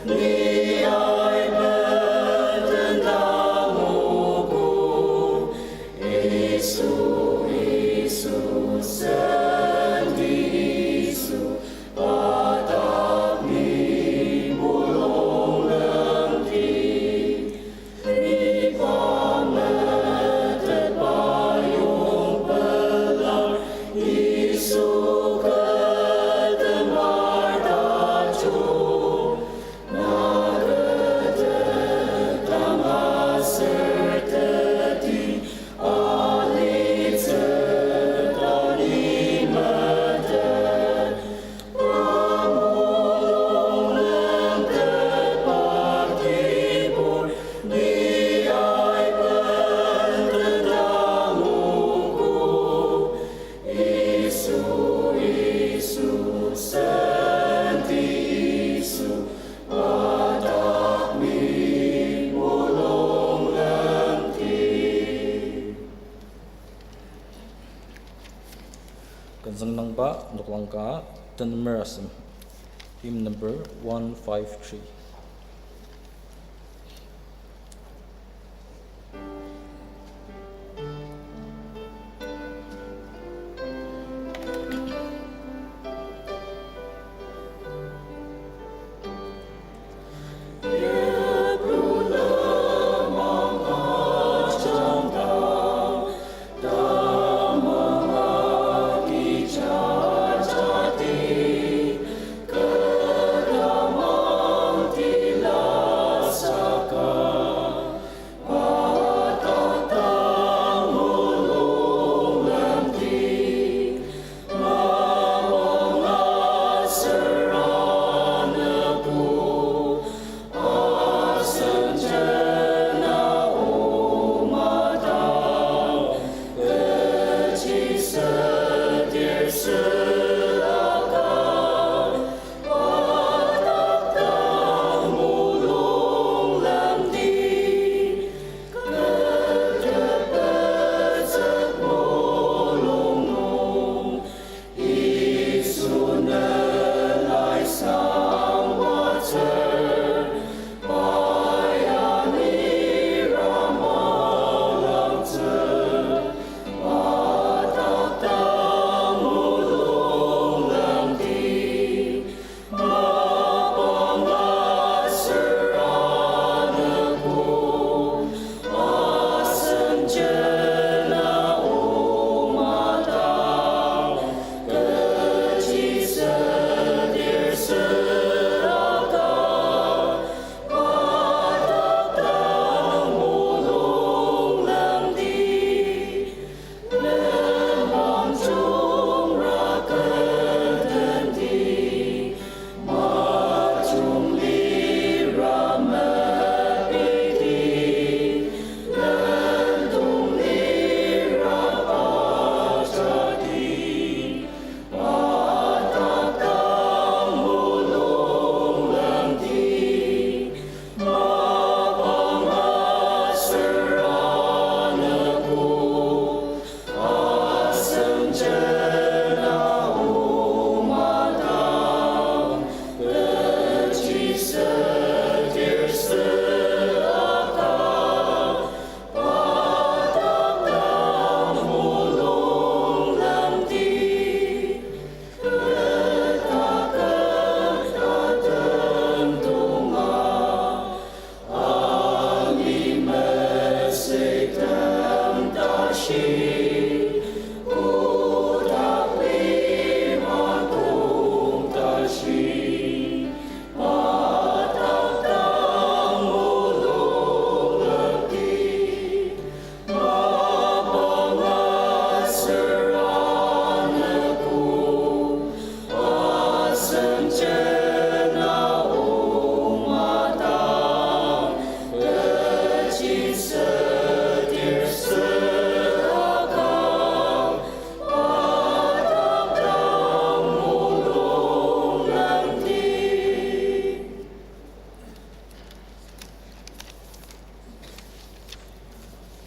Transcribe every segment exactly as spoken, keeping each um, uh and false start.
Ni aibeten dangogo, Yisu, Yisu, Senti Yisu, pa dak ni mulung lemdi. Ni pa metetba yong pelar, Yisu kü tembar tajung. Na kü tetang aser teti, alitsü ta ni metet. Pa mulung lemtetba kibur, ni aibeten dangogo. Yisu, Yisu, Senti Yisu, pa dak ni mulung lemdi. Künzüng nangba noklang ka tenemer asem. Hymn number one five three.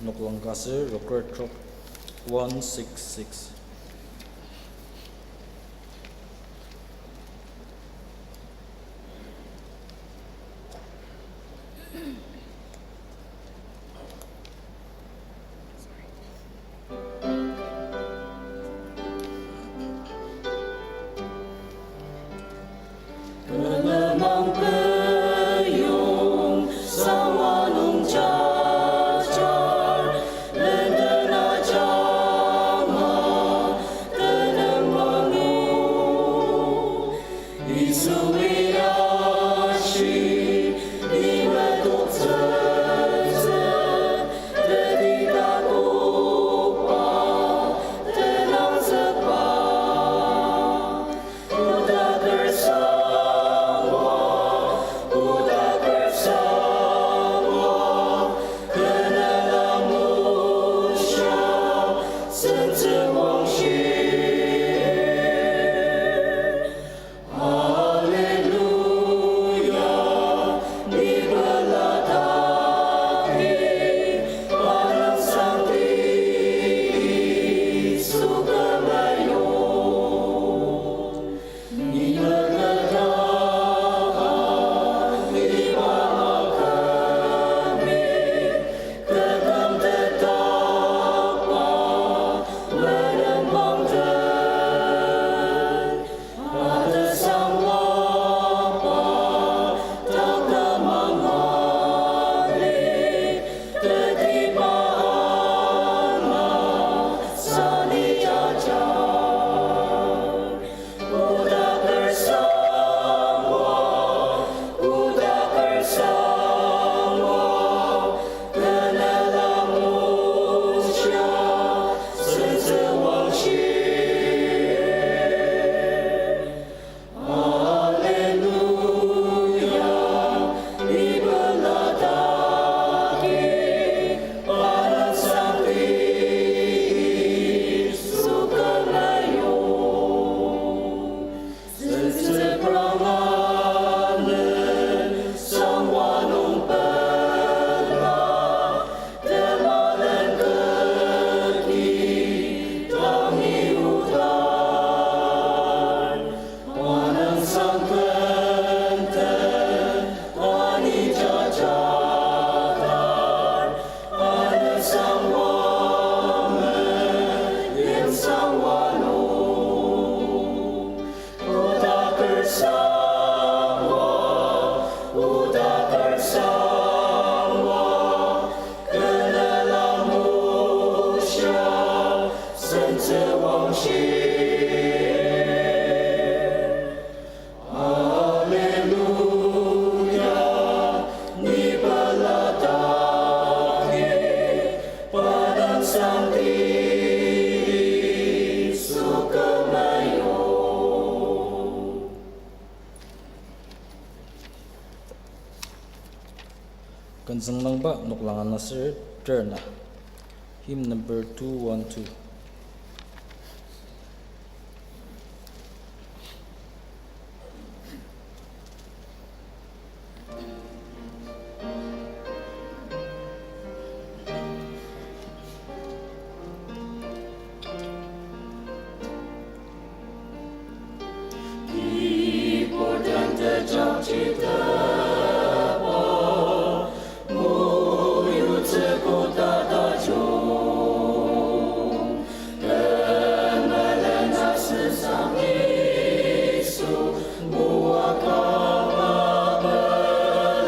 Noklang ka aser roker trok one six six. Tenemang peyong sangwa nung jajar, lenden ajanga tenemang o. Yisui ashi, ni metoktsütsü, teti takokba, tenangzükba. Oda kersangwa, oda kersangwa, kü nela mosha, sentsü wangshir. Hallelujah, ni pelataki, pa nang sangti Yisu kü meyong. Ni meketa, iba akümi, kü küm tetakba, melenbang den. Atesangwaba, taküm mali, tetiba ana, sani jajar. Oda kersangwa, oda kersangwa, kü nela mosha, sentsü wangshir. Hallelujah, ni pelataki, pa nang sangti Yisu kü meyong. Sentsü prangane sangwa nung pela, temalen keti tangi odar. Manang sangkenten ani jajadar, anesangwa men yimsangwa nung. Oda kersangwa, oda kersangwa, kü nela mosha, sentsü wangshir. Hallelujah, ni pelataki, pa nang sangti Yisu kü meyong. Künzüng langba noklang ana sür terna. Hymn number two one two. Kibur den tejakji teba, moyutsü koda tajung. Temelen asüsang Yisu, moa kanga pela.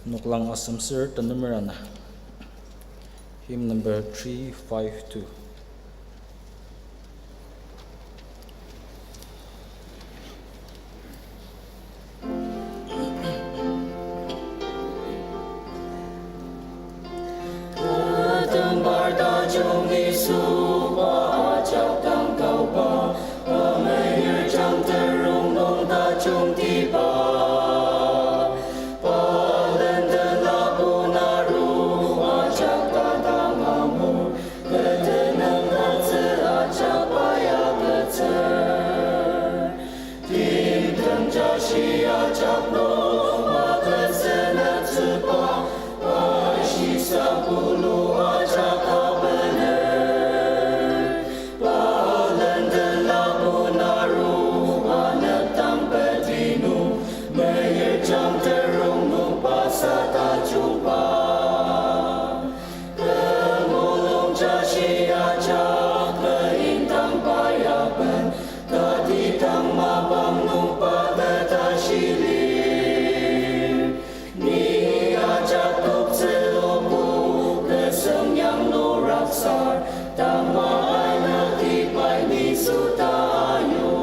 Noklang asem sür tenemer ana. Hymn number three five two. Kü tembar tajung Yisu pa ajak dang kaoba, pa meyir jang terong nung tajungtiba. Pa lenden lapun aru ajak tatang amur, kü tenüng tatsü ajak pa ya ketsür. Timtem jashi ajak nung pa kü senetsüba, pa shisa pulu ajak abener. Pa lenden lapun aru, anepdang peti nung, meyir jang terong nung pa sa tajungba. Kü mulung jashi ajak, kü indang pa ya ben, tatidang mapang nung pa kü tashi lir. Ni ajak toktsü oku, kü sengyang nung raksar, tangma aina tibai ni suta ayu.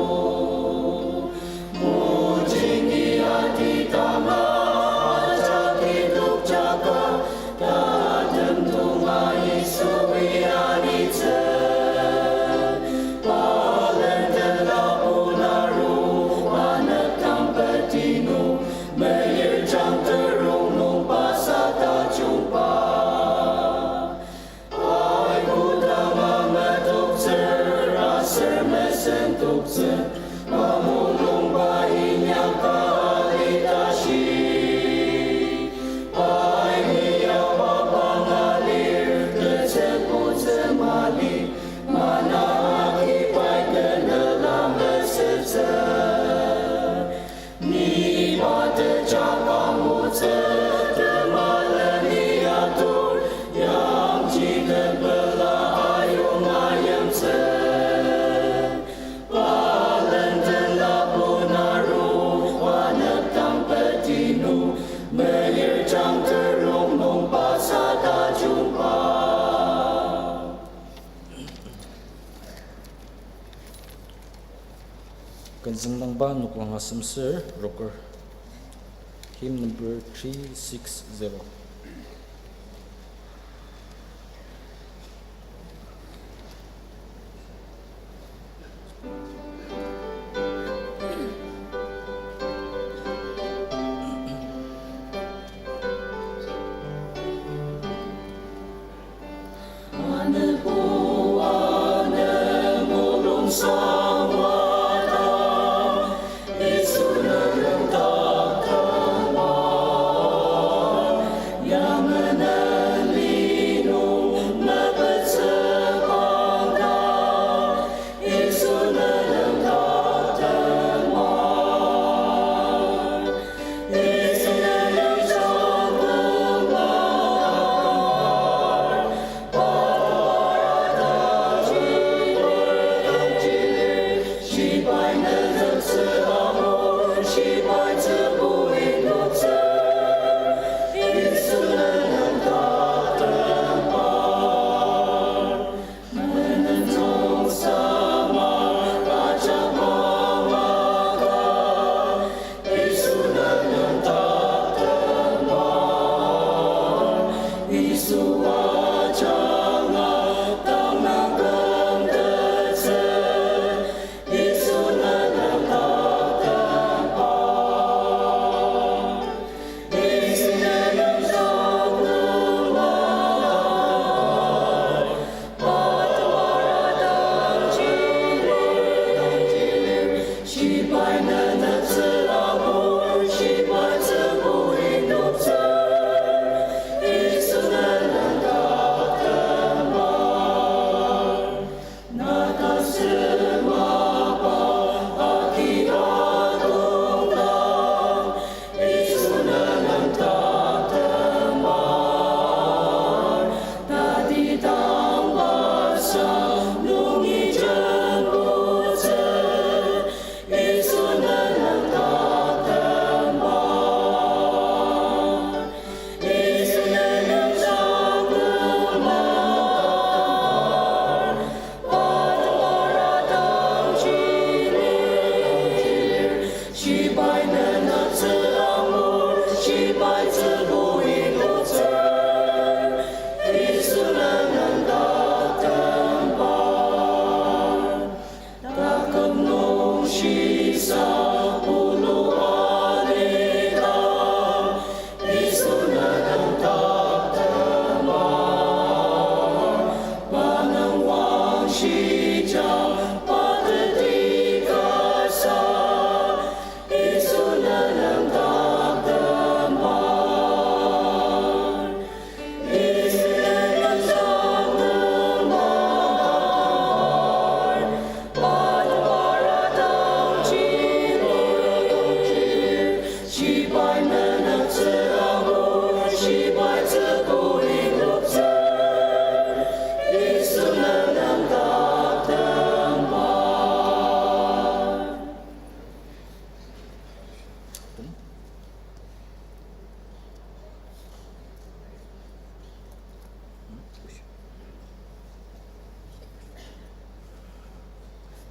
Mujingi atidanga, ajak idok jaka, tatem tunga Yisui anitsü. Pa lenden lapun aru, anepdang peti nung, meyir jang terong nung pa sa tajungba. Ai kodanga metoktsür aser mesen toktsü, pa mulungba inyaka ali tashi. Pai ni ya pa banga lir, tetsü putsü mali, mana agi pai kenela mesütsü. Ni pa tejak angutsü, temalen ni atur, yangji tepela ayonga yimtsü. Pa lenden lapun aru, anepdang peti nung, meyir jang terong nung pa sa tajungba. Künzüngdangba noklang asem sür roker. Hymn number three six zero.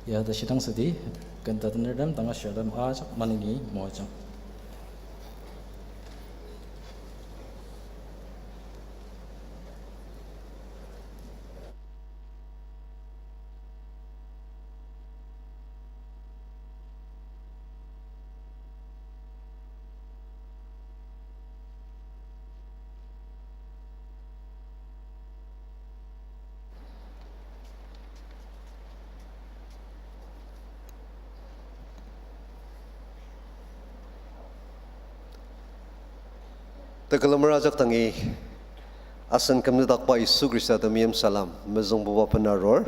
Ya ta shidang südi, ken tatenertem tanga shirtem ajak maneni moajang. Tekülemer ajak dangi, asen kümdakba Yisu Khrista temeim salem mezüngbuba bena arur.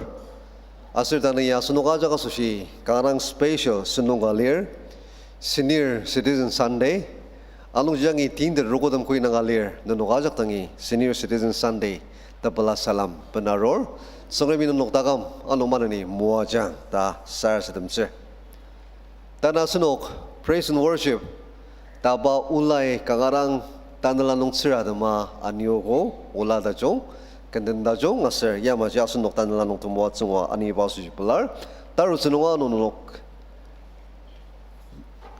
Aser tanü ya asenok ajak asoshi kanga dang special sentong ka lir, Senior Citizen Sunday. Anungji yangi tintet rokotem koi nanga lir, nenok ajak dangi Senior Citizen Sunday tepela salem bena arur. Tsüngremi nenok taküm ano maneni moajang ta sarasademtsür. Tanü asenok praise and worship taba olai kanga dang tanela nung tsüratema aniogo, ola tajung, kenden tajung aser yamaji asenok tanela nung temoatsü ngua aniba asoshi pelar. Tarutsü nunga nenok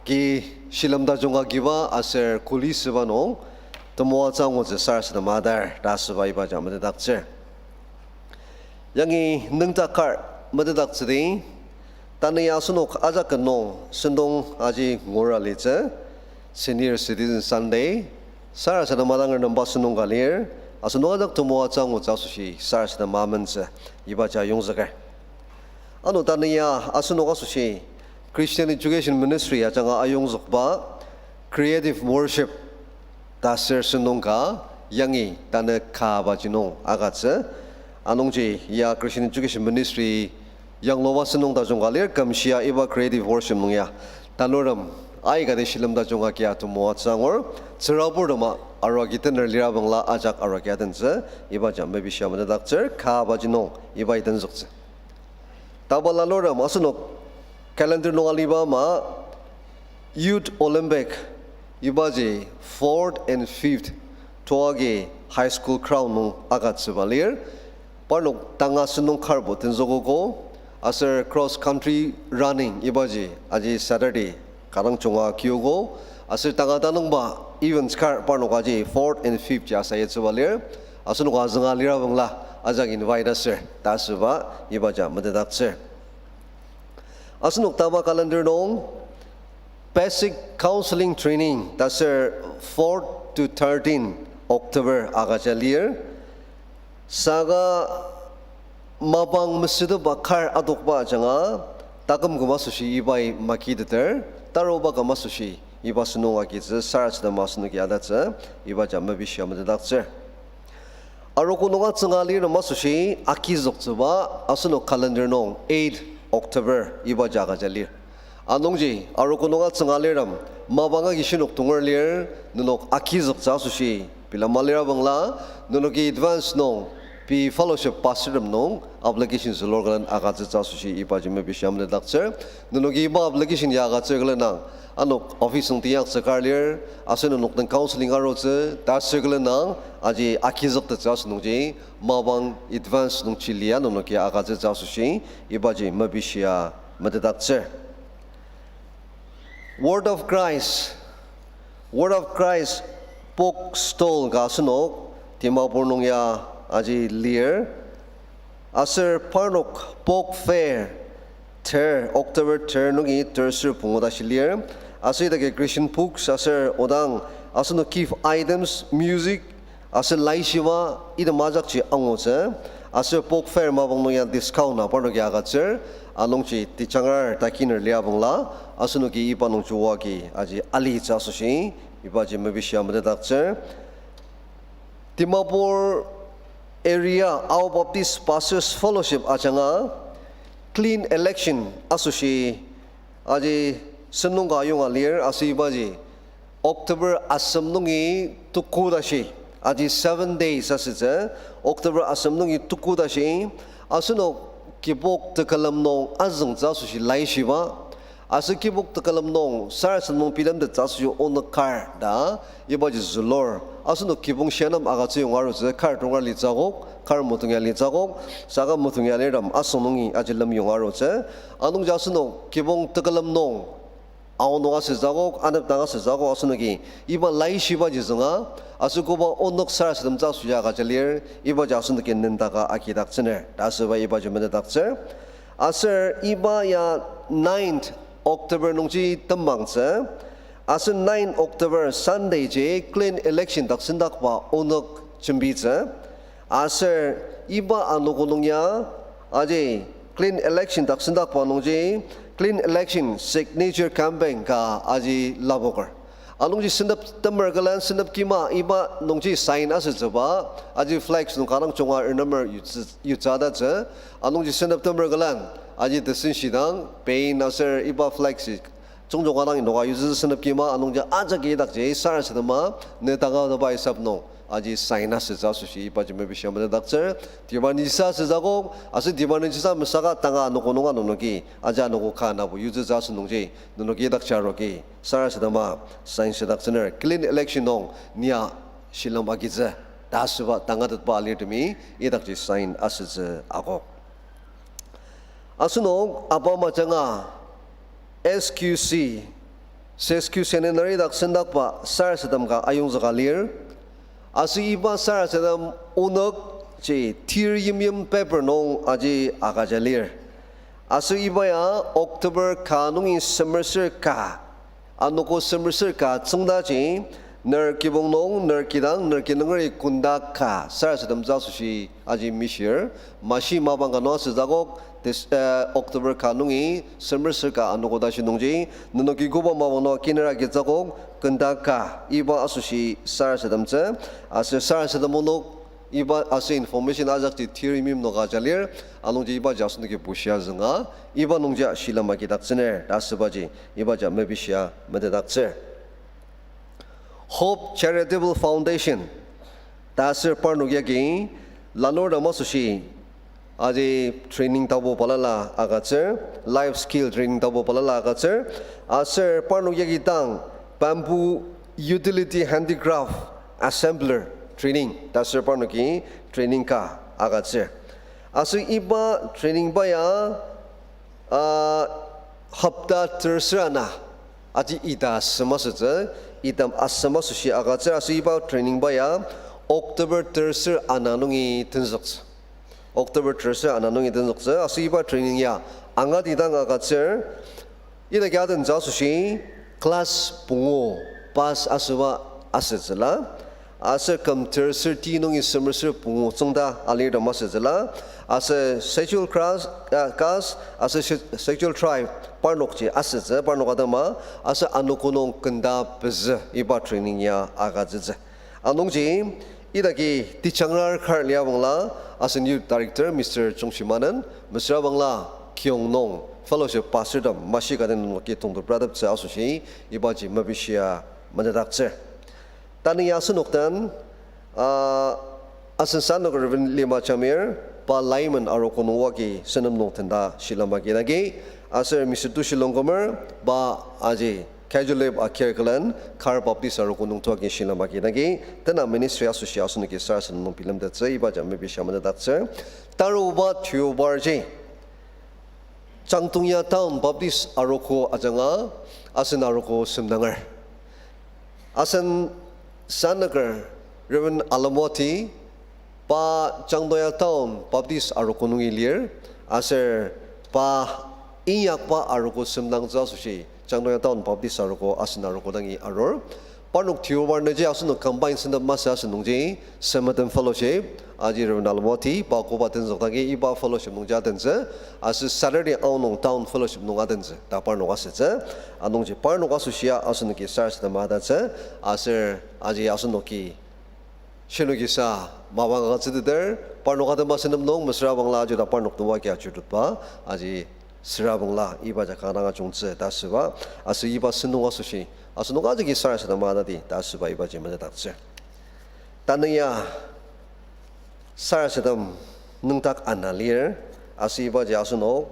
ki shilem tajung agiba aser kuli süba nung temoatsü angutsü sarasadema adar ta asüba ibaji metetdaktsür. Yangi nüngdak kar metetdaktsüdi, tanü ya asenok ajak ken nung sentong aji ngura litsü, Senior Citizen Sunday, sarasadema adanger nemba sentong ka lir, asenok ajak temoatsü angutsü asoshi sarasadema amentsü ibaji ayongzüker. Ano tanü ya asenok asoshi Christian Education Ministry ajanga ayongzükba Creative Worship ta ser sentong ka yangi tanü kabaji nung agütsü. Anungji ya Christian Education Ministry yangluba sentong tajung ka lir, kümshia iba Creative Worship nung ya tanurtem aikati shilem tajung agia temoatsü angur, tsüraburtema arua agi tener lira bangla ajak arua agi atentsü, ibaji mepishia metetdaktsür, kabaji nung iba itenzüktsü. Taba lanurtem asenok calendar nung aliba ama Youth Olympic ibaji fourth and fifth toagi high school ground nung agütsüba lir. Parnok tanga sentong karbo tenzükogo, aser cross country running ibaji aji Saturday kanga dang junga kiogo, aser tanga tanüngba events kar parnok aji fourth and fifth ji asayetsüba lir. Asenok azünga lira bangla ajak invite aser ta asüba ibaji metetdaktsür. Asenok taba calendar nung basic counseling training ta ser four to thirteen October agüja lir. Saka mapang mesüteba kar adokba ajanga taküm küma asoshi ibai makiteter, taruba küma asoshi iba sentong agitsü sarasadema asenoki atatsü, ibaji mepishia metetdaktsür. Arogo nunga tsünga lirtem asoshi agizüktsüba asenok calendar nung eight October ibaji agüja lir. Anungji arogo nunga tsünga lirtem mapang agi shinok tonger lir, nenok agizüktsü asoshi bilema lira bangla, nenoki advance nung pei fellowship pastortem nung application zülur külen agütsütsü asoshi ibaji mepishia metetdaktsür. Nenoki iba application ya agütsür külen nung, anok office nung teyaktsü kar lir, aser nenok den counseling arutsü ta asür külen nung, aji agizüktettsü asünungji mapang advance nungji lia nenoki agütsütsü asoshi ibaji mepishia metetdaktsür. Word of Christ, Word of Christ book stall ka asenok Dimapur nung ya aji lir. Aser parnok book fair ter, October ter nungi ter ser pungu tashi lir. Aser idaki Christian books aser odang asenok gift items, music, aser laishiba item ajakji angutsü, aser book fair mapang nung ya discount na parnoki agütsür, anungji tejangra takiner lia bangla, asenoki iba nungji oa agi aji alitsü asoshi, ibaji mepishia metetdaktsür. Dimapur area Ao Baptist Pastors Fellowship ajanga clean election asoshi aji sentong ka ayonga lir aser ibaji October asem nungi tuku tashi, aji seven days asütsü, October asem nungi tuku tashi, asenok kibok tekülem nung azüngtsü asoshi laishiba, Aser kibong tekülem nung sarasadem nung bilemtettsü asoshi onük kar ta, ibaji zülur. Asenok kibong shianem agütsü yonga arutsü, kar tonga litsü akok, kar motonga litsü akok, saka motonga lirtem asüng nungi aji lem yonga arutsü. Anungji asenok kibong tekülem nung aonung asütsü akok, anepdang asütsü akok asenoki iba laishibaji zünga, aser koba onük sarasademtsü asoshi agüja lir, ibaji asenoki nendaka agidaktsüner ta asüba ibaji metetdaktsür. Aser iba ya ninth October nungji tembangtsü. Aser nine October Sunday ji clean election dak sendakba onük jembitsü. Aser iba anogo nung ya, aji clean election dak sendakba nungji clean election signature campaign ka aji lapoker. Anungji sentep temer külen, sentep kima iba nungji sign asütsüba, aji flags nung kanga junga renemer yutsü-, yutsü atatsü. Anungji sentep temer külen, aji tesenshidang, paint aser iba flags ji jungjung kanga inoka yutsü sentep kima, anungji ajaki idakji sarasadema ne tanga taba isap nung aji sign asütsü asoshi ibaji mepishia metetdaktsür. Timanisa asütsü akok, aser timanisa mesaka tanga anogo nunga nenoki aji anogo ka nabo yutsütsü asü nungji nenoki idakji aroki sarasadema sign asüdaktsüner. Clean election nung nia shilem agitsü ta asüba tangatetba alirtemi idakji sign asütsü akok. Asenok Obama ajanga S Q C, S Q C centenary dak sendakba sarasadem ka ayongzüka lir. Aser iba sarasadem onükji tir yimyim paper nung aji agüja lir. Aser iba ya October ka nungi semerser ka, anogo semerser ka tsüngdaji, ner kibong nung, ner kidang, ner kinungeri konda ka sarasademtsü asoshi aji mishir, mashi mapang ka nung asütsü akok, this, uh, October ka nungi semerser ka anogo tashi nungji, nenoki koba mapang nung kinera agitsü akok, konda ka, iba asoshi sarasademtsü, aser sarasadem onük, iba aser information ajakji tir yimyim nung agüja lir, anungji ibaji asenoki bushia zünga, iba nungji shilem agidaktsüner ta asübaji, ibaji mepishia metetdaktsür. Hope Charitable Foundation ta aser parnok yagi lanurtem asoshi aji training tapu balala agütsür, life skill training tapu balala agütsür, aser parnok yagi dang bamboo utility handicraft assembler training ta aser parnoki training ka agütsür. Aser iba trainingba ya, ah, hopta terser ana, aji ita asem asütsü, item asem asoshi agütsür, aser iba trainingba ya October terser ana nungi tenzüktsü. October terser ana nungi tenzüktsü, aser iba training ya angati dang agütsür, idaki adentsü asoshi class pungu pass asüba asütsüla, aser küm terser ti nungi semerser pungu tsüngda alirtem asütsüla, aser schedule class, ah, caste, aser sche-, schedule tribe parnokji asütsü, parnok atema, aser anogo nung konda pezü iba training ya agütsütsü. Anungji, idaki tejangrar kar liabangla, asen youth director Mister Chungshimanen, mesüra bangla kiyong nung fellowship pastortem mashi ka den nenoki tongteprateptsü asoshi ibaji mepishia metetdaktsür. Tanü ya asenok den, ah, asen sannok Reverend Lima Jamir, pa Lyman arogo nung oagi senem nung tenda shilem agi nagi, aser Mister Tushi Longkumer, pa aji Kajulip akir külen Khar Baptist arogo nung tuagi shilem agi nagi, tena ministry asoshi asenoki sarasadem nung bilemtettsü ibaji mepishia metetdaktsür. Taruba tiobarji Changtongya Town Baptist arogo ajanga asen arogo semdanger. Asen sannok Reverend Alamwati, pa Changtongya Town Baptist arogo nungi lir, aser pa inyakba arogo semdangtsü asoshi Changtongya Town Baptist arogo asen arogo dangi arur. Parnok tiobar nüji asenok combine sentep masü asen nungji, Samaritan Fellowship, aji Reverend Alamwati, pa koba tenzükdagi iba fellowship nungji adentsü, aser Saturday aonung town fellowship nung adentsü ta parnok asütsü, anungji parnok asoshia asenoki sarasadema atatsü, aser aji asenoki shinoki sa mapang agütsüteter, parnok atema senem nung mesüra bangla ajuda parnok nung oagi ajurutba, aji süra bangla ibaji kanga dang ajungtsü ta asüba, aser iba sentong asoshi asenok ajaki sarasadema atadi ta asüba ibaji metetdaktsür. Tanü ya sarasadem nüngdak ana lir, aser ibaji asenok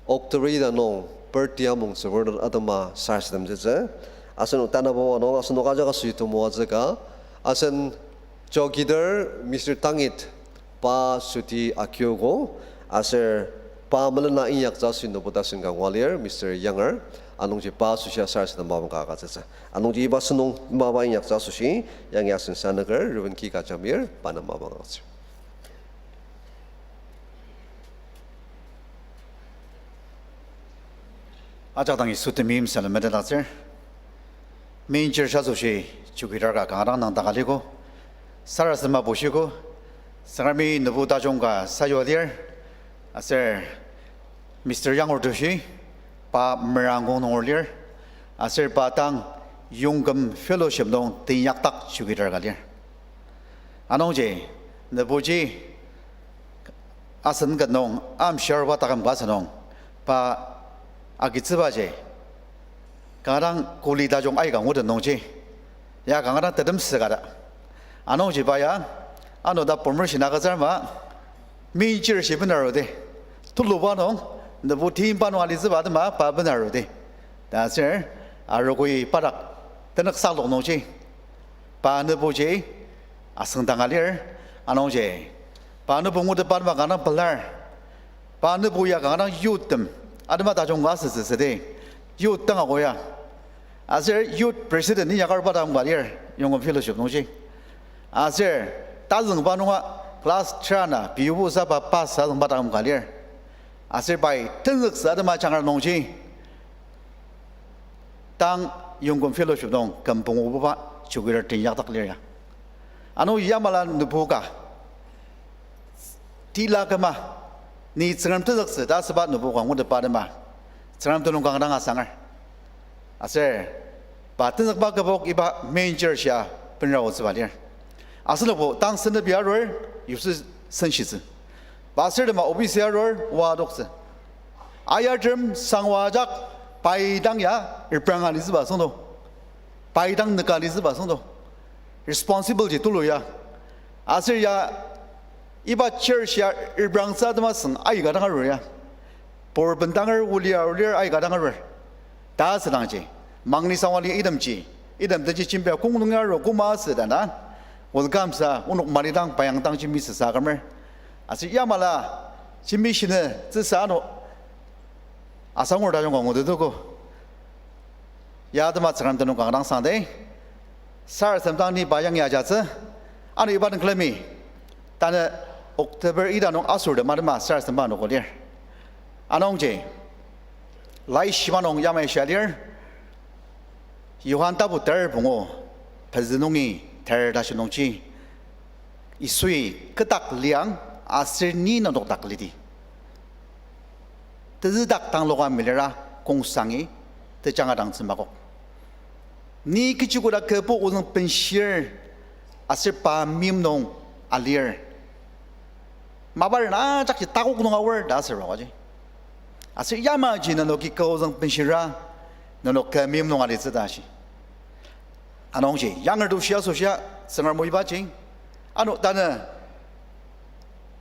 October ita nung Birthday amongtsübur atema sarasademtsütsü. Asenok tanaba nung asenok ajak asoshi temoatsü ka. Asen chowkidar Mister Tangit pa süti akiogo. Aser pa melena inyaktsü asoshi nübu tasen ka ngua lir, Mister Yanger. Anungji pa asoshia sarasadem mapang ka agütsütsü. Anungji iba sentong mapa inyaktsü asoshi, yangi asen sanüker, Reverend Kika Jamir, pa nem mapang agütsür. Ajak dang Yisu temeim salem metetdaktsür. Main church asoshi chowkidar ka kanga dang nüngdaka liko. Sarasadema bushiko. Tsüngremi nübu tajung ka sayua lir. Aser Mister Yanger Tushi, pa Merangong nunger lir. Aser pa dang Yongkum Fellowship nung teinyakdak chowkidar ka lir. Anungji, nübuji asen ket nung amshia aruba taküm ka asünung, pa agitsübaji kanga dang kuli tajung aika ngutet nungji, ya kanga dang tetemsü ka ta. Anungji pa ya, ano ta promotion agütsür ma, main church-i benaruti. Tuluba nung, nübu timba nung alitsüba atema pa benaruti. Ta aser, arogoi padak tenük salok nungji, pa nübuji asüngdanga lir, anungji pa nübu ngutetba atema kanga dang pelar. Pa nübu ya kanga dang youth-tem atema tajung ka asütsü südi. Youth tanga ko ya. Aser youth president inyaka aruba taküm ka lir, Yongkum Fellowship nungji. Aser tazüngba nunga class ten-a piyubu saba pass azüngba taküm ka lir. Aser pai tenzüktsü atema jangra nungji tang Yongkum Fellowship nung küm pungububa chowkidar teinyakdak lir ya. Ano yamala nübu ka tila küma, ni Tsüngrem tenzüktsü ta asüba nübu ka ngutetba atema, Tsüngrem tenüng kanga dang asanger. Aser pa tenzükba kübok iba main church ya benra otsüba lir. Asenokbo tang senepi arur, yipsü senshitsü. Pastortema office arur, oa adoktsü. Ayartem sangwa ajak, pai dang ya repranga alitsüba süngdo. Pai dang nüka alitsüba süngdo. Responsibility tulu ya. Aser ya, iba church ya reprangtsü atema süng aika dang arur ya. Pur bendanger, olia olir aika dang arur. Ta asüdangji, mangni sangwali itemji, item teji jembia kong nung ya aru koma asüdang na, welcome sa onok mali dang payang dangji misüsa kümer. Aser yamala jembi shinü tsüsa ano asangur tajung ka ngutetuko. Ya atema Tsüngrem tenüng kanga dang sangdi. Sarasadem dang ni pa yangi ajatsü. Ano iba nung külemi, tanü October ita nung asortem atema sarasademba anogo lir. Anungji, Laishiba nung yamai shia lir, Johan tapu ter pungu, pezü nungi ter tashi nungji, Yisui kü dak liang aser ni nenok dak lidi. Tezü dak tangloka melira kongsangi tejanga dang tsümakok. Ni kechi koda kübo ozüng benshir aser pa meim nung alir. Mapa ren ajakji takok nung aor ta asüra waji. Aser yamaji nenoki kü ozüng benshira, nenok kü meim nung alitsü ta shi. Anungji, Yangertushi asoshia, Tsüngrem o ibaji. Ano tanü,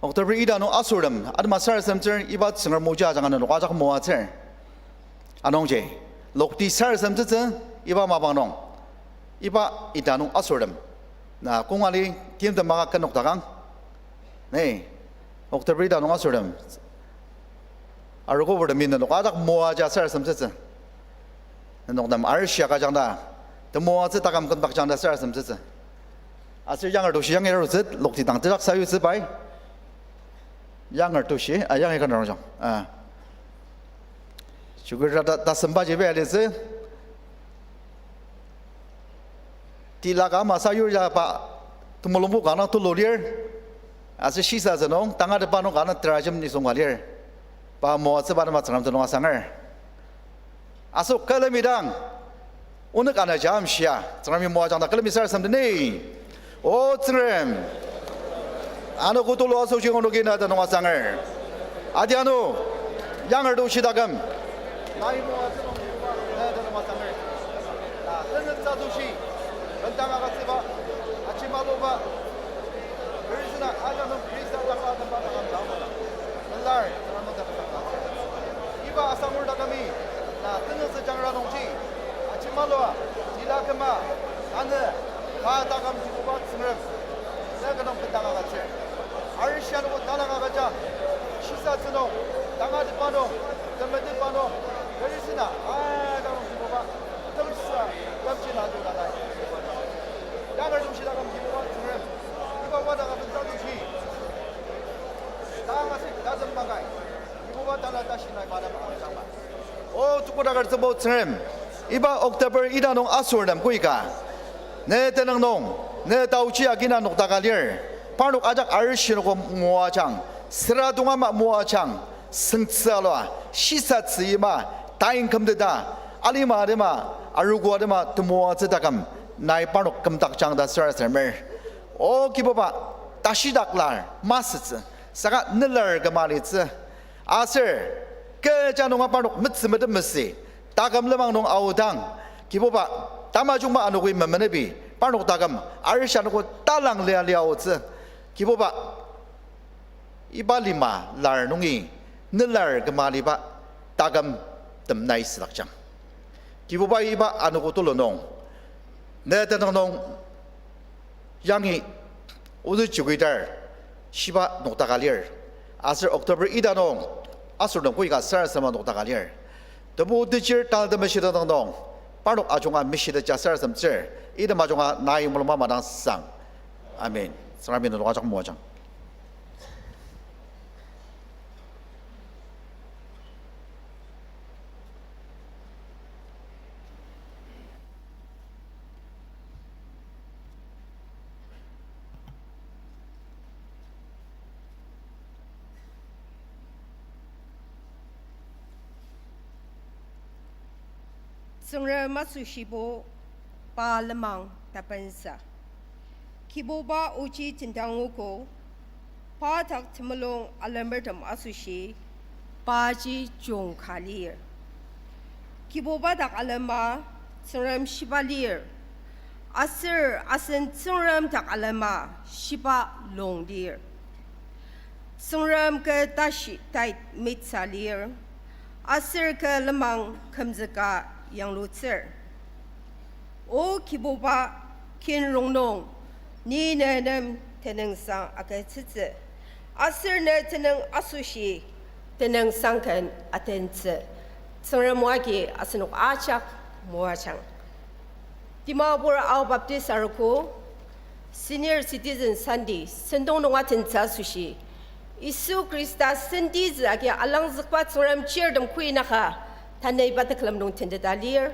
October ita nung asortem, atema sarasademtsür iba Tsüngrem oji ajanga nenok ajak moatsür. Anungji, lokti sarasademtsütsü iba mapang nung, iba ita nung asortem. Na kong ali timtem maka kenok takang. Ne, October ita nung asortem. Arogo purtemi nenok ajak moaja sarasademtsütsü. Nenok nem arishia kajang ta, temoatsü taküm kümdakjang ta sarasademtsütsü. Aser Yangertushi yangi arutsü, lokti dang tejak sayutsü pai. Yangertushi, a, yangi ka nungjang. A. Chokira ta, tasembaji pai alitsü. Tila ka ama sayur ya pa temulungbo kanga tulu lir. Aser shisa tsünung, tangatetba nung kanga terajem nisung ka lir. Pa moatsüba atema Tsüngrem tenüng asanger. Aser külemi dang, onük ana jam shia, Tsüngremi moajang ta külemi sarasademdi ni. O Tsüngrem, ano kotulu asoshi onoki na tenüng asanger. Adi ano, Yangertushi taküm. Nai moatsü nung na tenüng asanger. Na tenüktsü asoshi, bendang agütsüba, achimaluba, Khrista ajak nung Khrista taküm atemba taküm dang. Pelar, Tsüngrem nung taküm dang. Iba asangur takümi, Tenüngsü jangra nungji, ajemalua, tila küma, tanü, pa taküm Kibuba Tsüngrem, ne kü nung bendang agütsür. Arishi anogo talangka agüjang, shisatsü nung, tangatetba nung, temetetba nung, kerisina, aidang nung Kibuba, temsa, temji na tu na nai. Tangar nung shi taküm Kibuba Tsüngrem, iba wadaka bensa nungji, tanga si tatem makai, Kibuba tanü tashi nai madam agüjangma. O tukodaker Tsübu Tsüngrem, iba October ita nung asür nem koika, ne tenüng nung, ne taochi agina noktaka lir, parnok ajak arishi anogo moajang, süra tongama moajang, süngtsü alua, shisatsü yima, tain kümteta, alima atema, arogo atema temoatsü taküm, nai parnok kümdakjang ta sarasademer. O Kibuba, tashidak lar masütsü, saka nelar küma litsü. Aser, kecha nunga parnok metsü metem mesü, taküm lenmang nung aodang, Kibuba, tamajungba anogoi memenepi, parnok taküm, arishi anogo talang lia lia aotsü, Kibuba, iba lima lar nungi, nelar küma liba, taküm tem nai südakjang. Kibuba iba anogo tulu nung, ne tenüng nung, yangi, ozü chukidar, shiba noktaka lir. Aser October ita nung, asür nung koika sarasadema noktaka lir. Tebu tejir tanü temeshi tenüng nung, parnok ajunga meshiteta sarasademtsür, item ajunga nai mulungba madang sang. Amen. Tsüngremi nenok ajak moajang. Tsüngrem masüshibo pa lenmang tapensa. Kibuba oji tendangogo, pa dak temulung alemertem asoshi, paji jungka lir. Kibuba dak alema, Tsüngrem shiba lir. Aser asen Tsüngrem dak alema, shiba lung lir. Tsüngrem kü tashi tait mitsa lir, aser kü lenmang kümzüka yanglutsür. O Kibuba, kin rongnung, ni ne nem tenüngsang agütsütsü, aser ne tenüng asoshi tenüngsang ken atentsü. Tsüngrem o agi asenok ajak moajang. Dimapur Ao Baptist Arogo, Senior Citizen Sunday, sentong nunga tentsü asoshi, Yisu Khrista sentitsü agi alangzükba Tsüngrem chirtem kuinaka, tanü iba tekülem nung tenteta lir,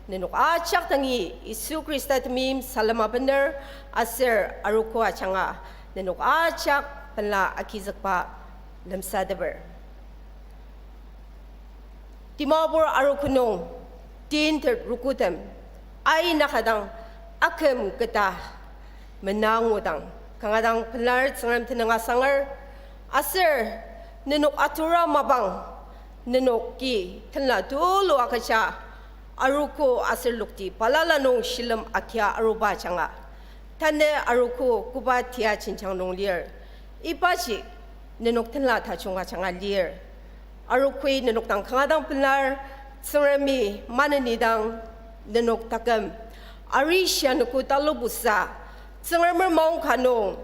nenok ajak dangi Yisu Khrista temeim salem abener, aser arogo ajanga, nenok ajak pela agizükba lemsateper. Dimapur arogo nung, tin ter rogotem, aina kadang aküm keta menangudang, kanga dang pelar Tsüngrem tenüng asanger, aser nenok atura mapang, nenoki tenla tulu agüja, arogo aser lokti balala nung shilem akia aruba ajanga. Tanü arogo koba tia jenjang nung lir. Ibaji nenok tenla tajung ajanga lir. Arogoi nenok dang kanga dang pelar, Tsüngremi maneni dang nenok taküm arishi anogo talubusa, Tsüngremer maong ka nung,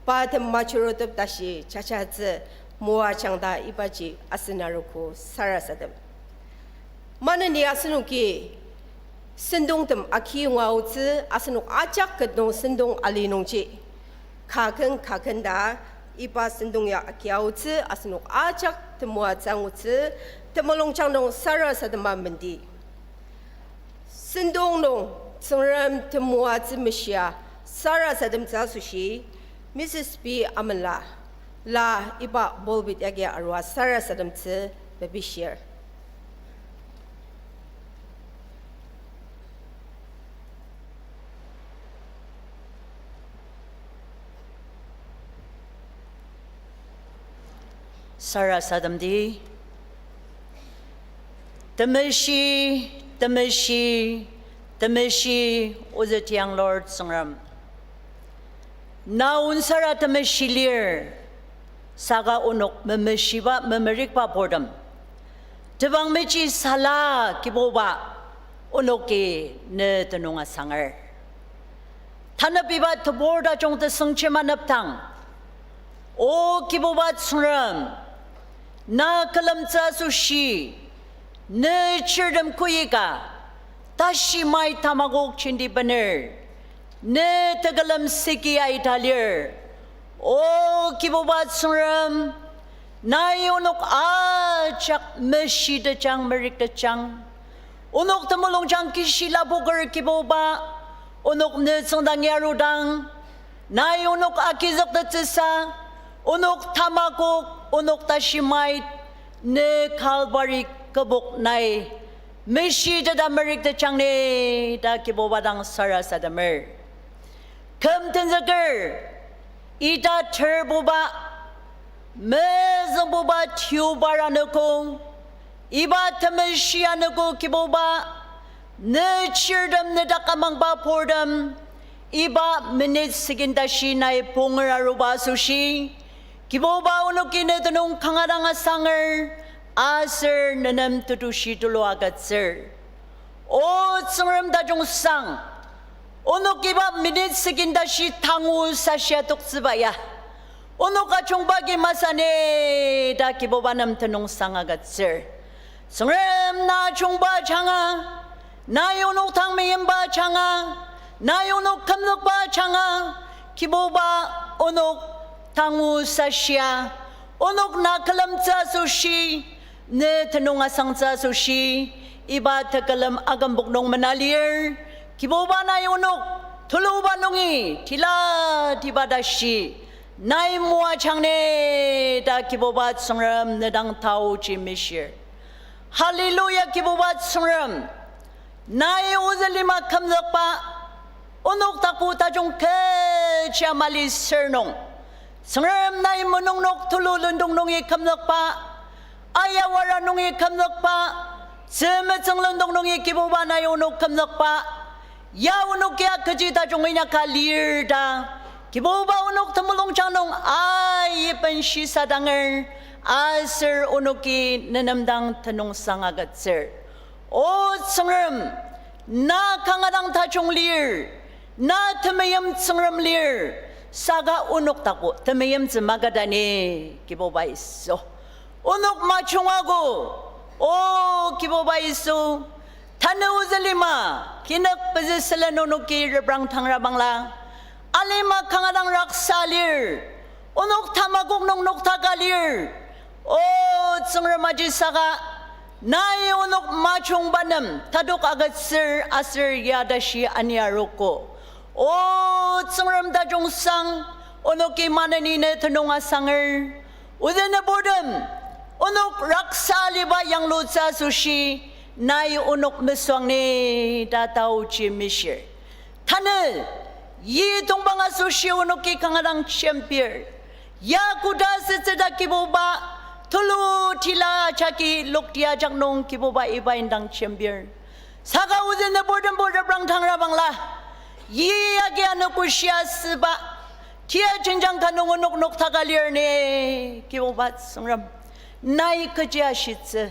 pa tem majurutep tashi jajatsü moajang ta ibaji asen arogo sarasadem. Maneni asenoki sentongtem akiyonga aotsü, asenok ajak ket nung sentong ali nungji. Kaken kaken ta iba sentong ya akia aotsü, asenok ajak temoatsü angutsü, temulungjang nung sarasadema mendi. Sentong nung Tsüngrem temoatsü meshia sarasademtsü asoshi, Missus P Amela, la iba pulpit yagi arua sarasademtsü mepishir. Sarasademdi. Temeshi, temeshi, temeshi, ozü tiang Lord Tsüngrem. Na onsara temeshi lir, saka onok memeshiba memerikba purtem. Tebang mechi sala Kibuba, onoki ne tenüng asanger. Tanü iba tebur tajung tesüngji manepdang, O Kibuba Tsüngrem, na külemtsü asoshi, ne chirtem koika, tashi mai tamakok jenti bener, ne tekülem siki aita lir. O Kibuba Tsüngrem, nai onok ajak meshitejang, merüktetjang. Onok temulungjang kishi lapoker Kibuba, onok ne tsüngdang yarudang, nai onok agizüktettsüsa, onok tamakok, onok tashi mai, ne Calvary kübok nai meshiteta merüktetjang ni ta Kibuba dang sarasademer. Küm tenzüker, ita terbuba, mezüngbuba tiubar anogo, iba temeshi anogo Kibuba, ne chirtem ne dak amangba purtem, iba minute second tashi nai punger aruba asoshi, Kibuba onoki ne tenüng kanga dang asanger, aser nenem tetushi tulu agütsür. O Tsüngrem tajungsang, onok iba minute second tashi tangu sashia toktsüba ya, onok ajungba agi masani ta Kibuba nem tenüngsang agütsür. Tsüngrem na ajungba ajanga, nai onok dang meimba ajanga, nai onok kümzükba ajanga, Kibuba onok tangu sashia, onok na külemtsü asoshi, ne tenüng asangtsü asoshi, iba tekülem akümpok nung mena lir, Kibuba nai onok tuluba nungi tila tiba tashi, nai moajang ni ta Kibuba Tsüngrem ne dang taoji mishir. Hallelujah, Kibuba Tsüngrem. Nai ozü lima kümzükba, onok tapu tajung kecha mali sür nung, Tsüngrem nai menungnok tulu lendong nungi kümzükba, ayawara nungi kümzükba, tzümetsüng lendong nungi Kibuba nai onok kümzükba, ya onoki ya kechi tajung inyaka lir ta, Kibuba onok temulungjang nung aiben shisadanger, aser onoki nenem dang tenüngsang agütsür. O Tsüngrem, na kanga dang tajung lir, na temeim Tsüngrem lir, saka onok tapu temeimtsü maketani, Kibuba Yisu. Onok majungago, O Kibuba Yisu, tanü ozü lima, kinük pezü sülen onoki reprang tangrabangla, alima kanga dang raksa lir, onok tamakok nung noktaka lir. O Tsüngrem aji saka, nai onok majungba nem tadok agütsür aser ya tashi ani arogo. O Tsüngrem tajungsang, onoki maneni ne tenüng asanger. Ozü nüburtem, onok raksa aliba yanglutsü asoshi, nai onok mesüang ni ta taoji mishir. Tanü, yi tongpang asoshi onoki kanga dang jembir. Ya koda sütsü ta Kibuba, tulu tila jagi lokti ajak nung Kibuba iba indang jembir. Saka ozü nüburtembo reprang tangrabangla, yi agi anogo shia süba, tia jenjang ka nung onok noktaka lir ni, Kibuba Tsüngrem. Nai kechi ashitsü,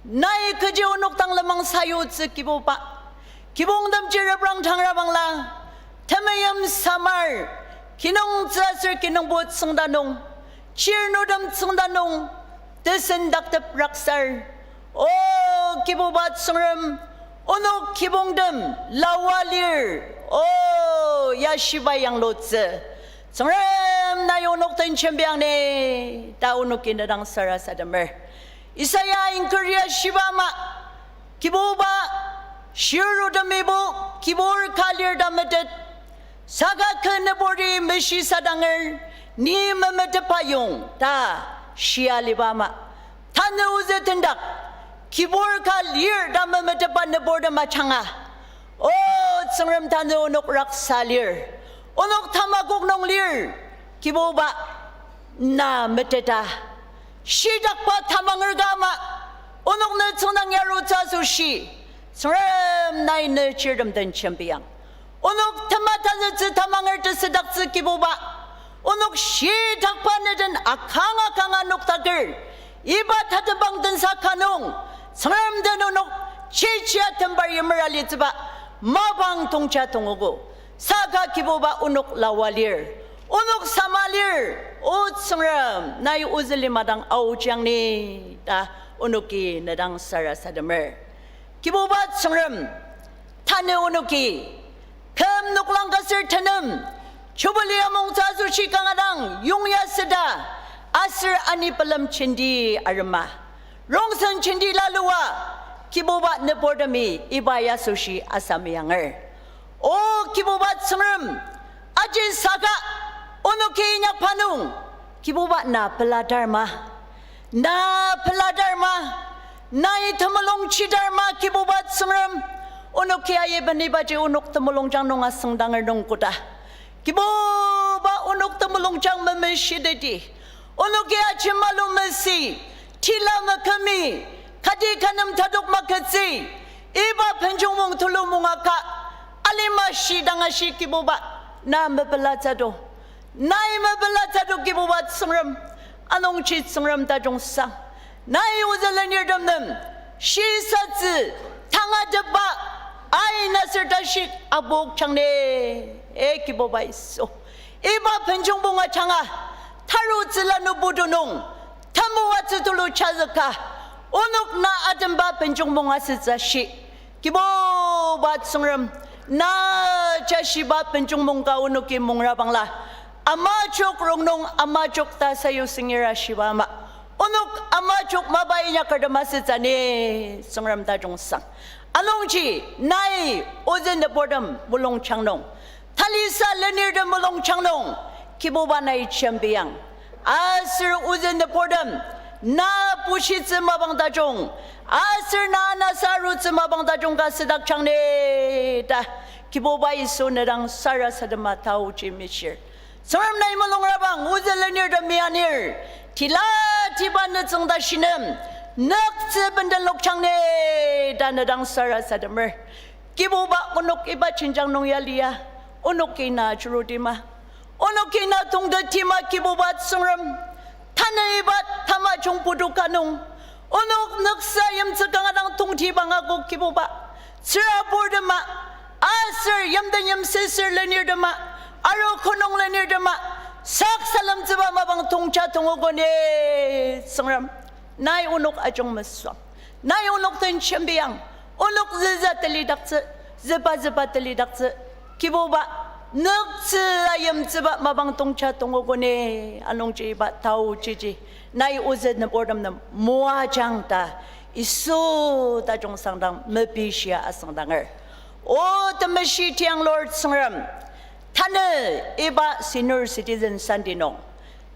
nai kechi onok dang lenmang sayutsü Kibuba. Kibongtemji reprang tangrabangla, temeim samar, kinungtsü aser kinungpo tsüngda nung, chirnudem tsüngda nung, tesendaktep raksar. O Kibuba Tsüngrem, onok kibongtem lawa lir, o yashiba yanglutsü. Tsüngrem nai onok den jembiang ni, ta onoki ne dang sarasademer. Isaiah ingkari ashiba ama, Kibuba, shirnudemibo kibur ka lir ta metet, saka kü nüburti meshisadanger, ni memetetba yong ta shia aliba ama. Tanü ozü tendak, kibur ka lir ta memetetba nüburtem ajanga, O Tsüngrem, tanü onok raksa lir, onok tamakok nung lir, Kibuba, na meteta. Shitakba tamanger ka ama, onok ne tsüngdang yarutsü asoshi, Tsüngrem nai ne chirtem den jembiang. Onok tema tazütsü tamanger tesüdaktsü Kibuba, onok shitakba ne den akanga kanga noktaker, iba tatembang tensa ka nung, Tsüngrem den onok chichia tembar yimer alitsüba mapang tongja tongogo. Saka Kibuba onok lawa lir, onok sama lir, O Tsüngrem, nai ozü lima dang aochiang ni ta onoki ne dang sarasademer. Kibuba Tsüngrem, tanü onoki küm noklang ka ser tenem, Jubilee amongtsü asoshi kanga dang yongya süda, aser ani pelem jenti arema, rongsen jenti lalua, Kibuba nüburtemi iba ya asoshi asamianger. O Kibuba Tsüngrem, aji saka onoki inyakba nung, Kibuba na pelatar ma, na pelatar ma, nai temulung chitar ma, Kibuba Tsüngrem, onoki aiben ibaji onok temulungjang nung asüngdanger nung koda, Kibuba onok temulungjang memeshiteti, onoki ajemalu mesi, tila mekümi, kati ka nem tadok makettsü, iba benjongmong tulu mongaka, alima shidang ashi Kibuba, na mepelatsü do, nai mepelatsü do Kibuba Tsüngrem, anungji Tsüngrem tajung sang, nai ozü lenirtem nem shisatsü tangatetba ain aser tashi apokjang ni, e Kibuba Yisu. Iba benjongmong ajanga, tarutsüla nübutu nung, temoatsü tulu chazüka, onok na atemba benjongmong asütsü shi, Kibuba Tsüngrem, na jashiba benjongmong ka onoki mongra bangla, amajok rongnung amajok ta sayu singira shiba ama, onok amajok mapa inyakertem asütsü ni, Tsüngrem tajung sang. Anungji nai ozü nüburtem mulungjang nung, talisa lenirtem mulungjang nung, Kibuba nai jembiang. Aser ozü nüburtem na bushitsü mapang tajung, aser na anasa arutsü mapang tajung ka südakjang ni ta, Kibuba Yisu ne dang sarasadema taoji mishir. Tsüngrem nai mulungrabang, ozü lenirtemi anir, tila tiba nütsüng ta shinem, nüktsü bendenlokjang ni ta ne dang sarasademer. Kibuba onok iba jenjang nung ya lia, onoki na churutima, onoki na tongtetima Kibuba Tsüngrem, tanü iba tamajung putu ka nung, onok nüksa yimtsü kanga dang tongtibang akok Kibuba, tsüraburtema, aser yimden yimsüsür lenirtema, arogo nung lenirtema, sak salemtsüba mapang tongja tongogo ni, Tsüngrem. Nai onok ajung mesüang. Nai onok den jembiang. Onok züza telidaktsü, züba züba telidaktsü, Kibuba, nüktsü ayimtsüba mapang tongja tongogo ni, anungji iba taojiji nai ozü nüburtem nem moajang ta Yisu tajung sangdang mepishia asüngdanger. O temeshi tiang Lord Tsüngrem, tanü iba Senior Citizen Sunday nung,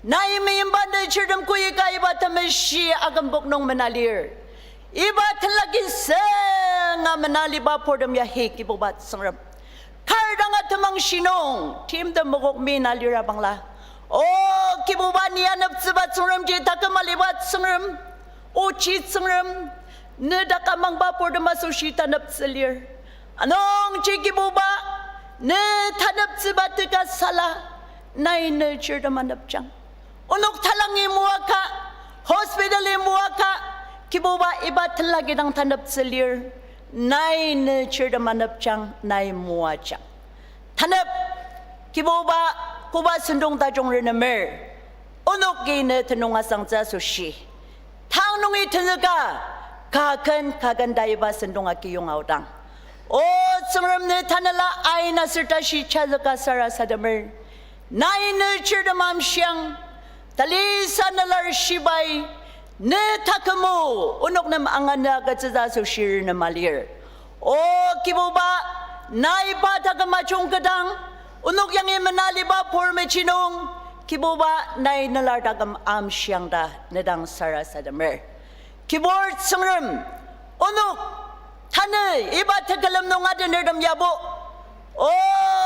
nai meimba nüjürtem koika iba temeshi akümpok nung menalir. Iba tenlaki senga menaliba purtem yahi Kibuba Tsüngrem, kar danga temang shinung timtem mokok mena lira bangla, O Kibuba, ni aneptsüba Tsüngremji taküm aliba Tsüngrem, ochi Tsüngrem, ne dak amangba purtem asoshi taneptsü lir. Anungji Kibuba, ne taneptsüba teka sala, nai nüjürtem anepjang. Onok talangi moaka, hospital-i moaka, Kibuba, iba tenlaki dang taneptsü lir, nai nüjürtem anepjang, nai moajang. Tanep, Kibuba, koba sentong tajung renemer, onoki ne tenüng asangtsü asoshi tang nungi tenzüka, kaken kaken ta iba sentong akiyong aodang, O Tsüngrem, ne tanela ain aser tashi chazüka sarasademer. Nai nüjürtem amshiang, talisa nelar shibai, ne takümo, onok nem angana agütsütsü asoshi renem alir. O Kibuba, nai pa taküm ajung kedang, onok yangi menaliba pur mechi nung, Kibuba, nai nelar taküm amshiang ta ne dang sarasademer. Kibur Tsüngrem, onok tanü iba tekülem nung adenertem yabo, O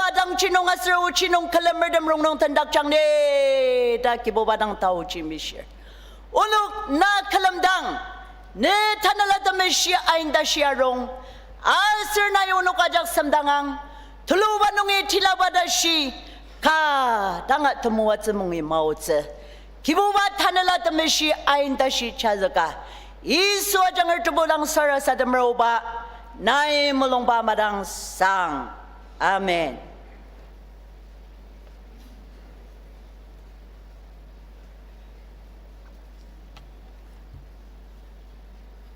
adangji nung aser ochi nung külemertem rongnung tendakjang ni ta Kibuba dang taoji mishir. Onok na külemdang, ne Tanela Temeshi ain tashi arung, aser nai onok ajak semdangang, tuluba nungi tilaba tashi, ka danga temoatsü mungi maotsü. Kibuba, Tanela Temeshi ain tashi chazüka, Yisu ajanger tebu dang sarasademer oba, nai mulungba madangsang. Amen.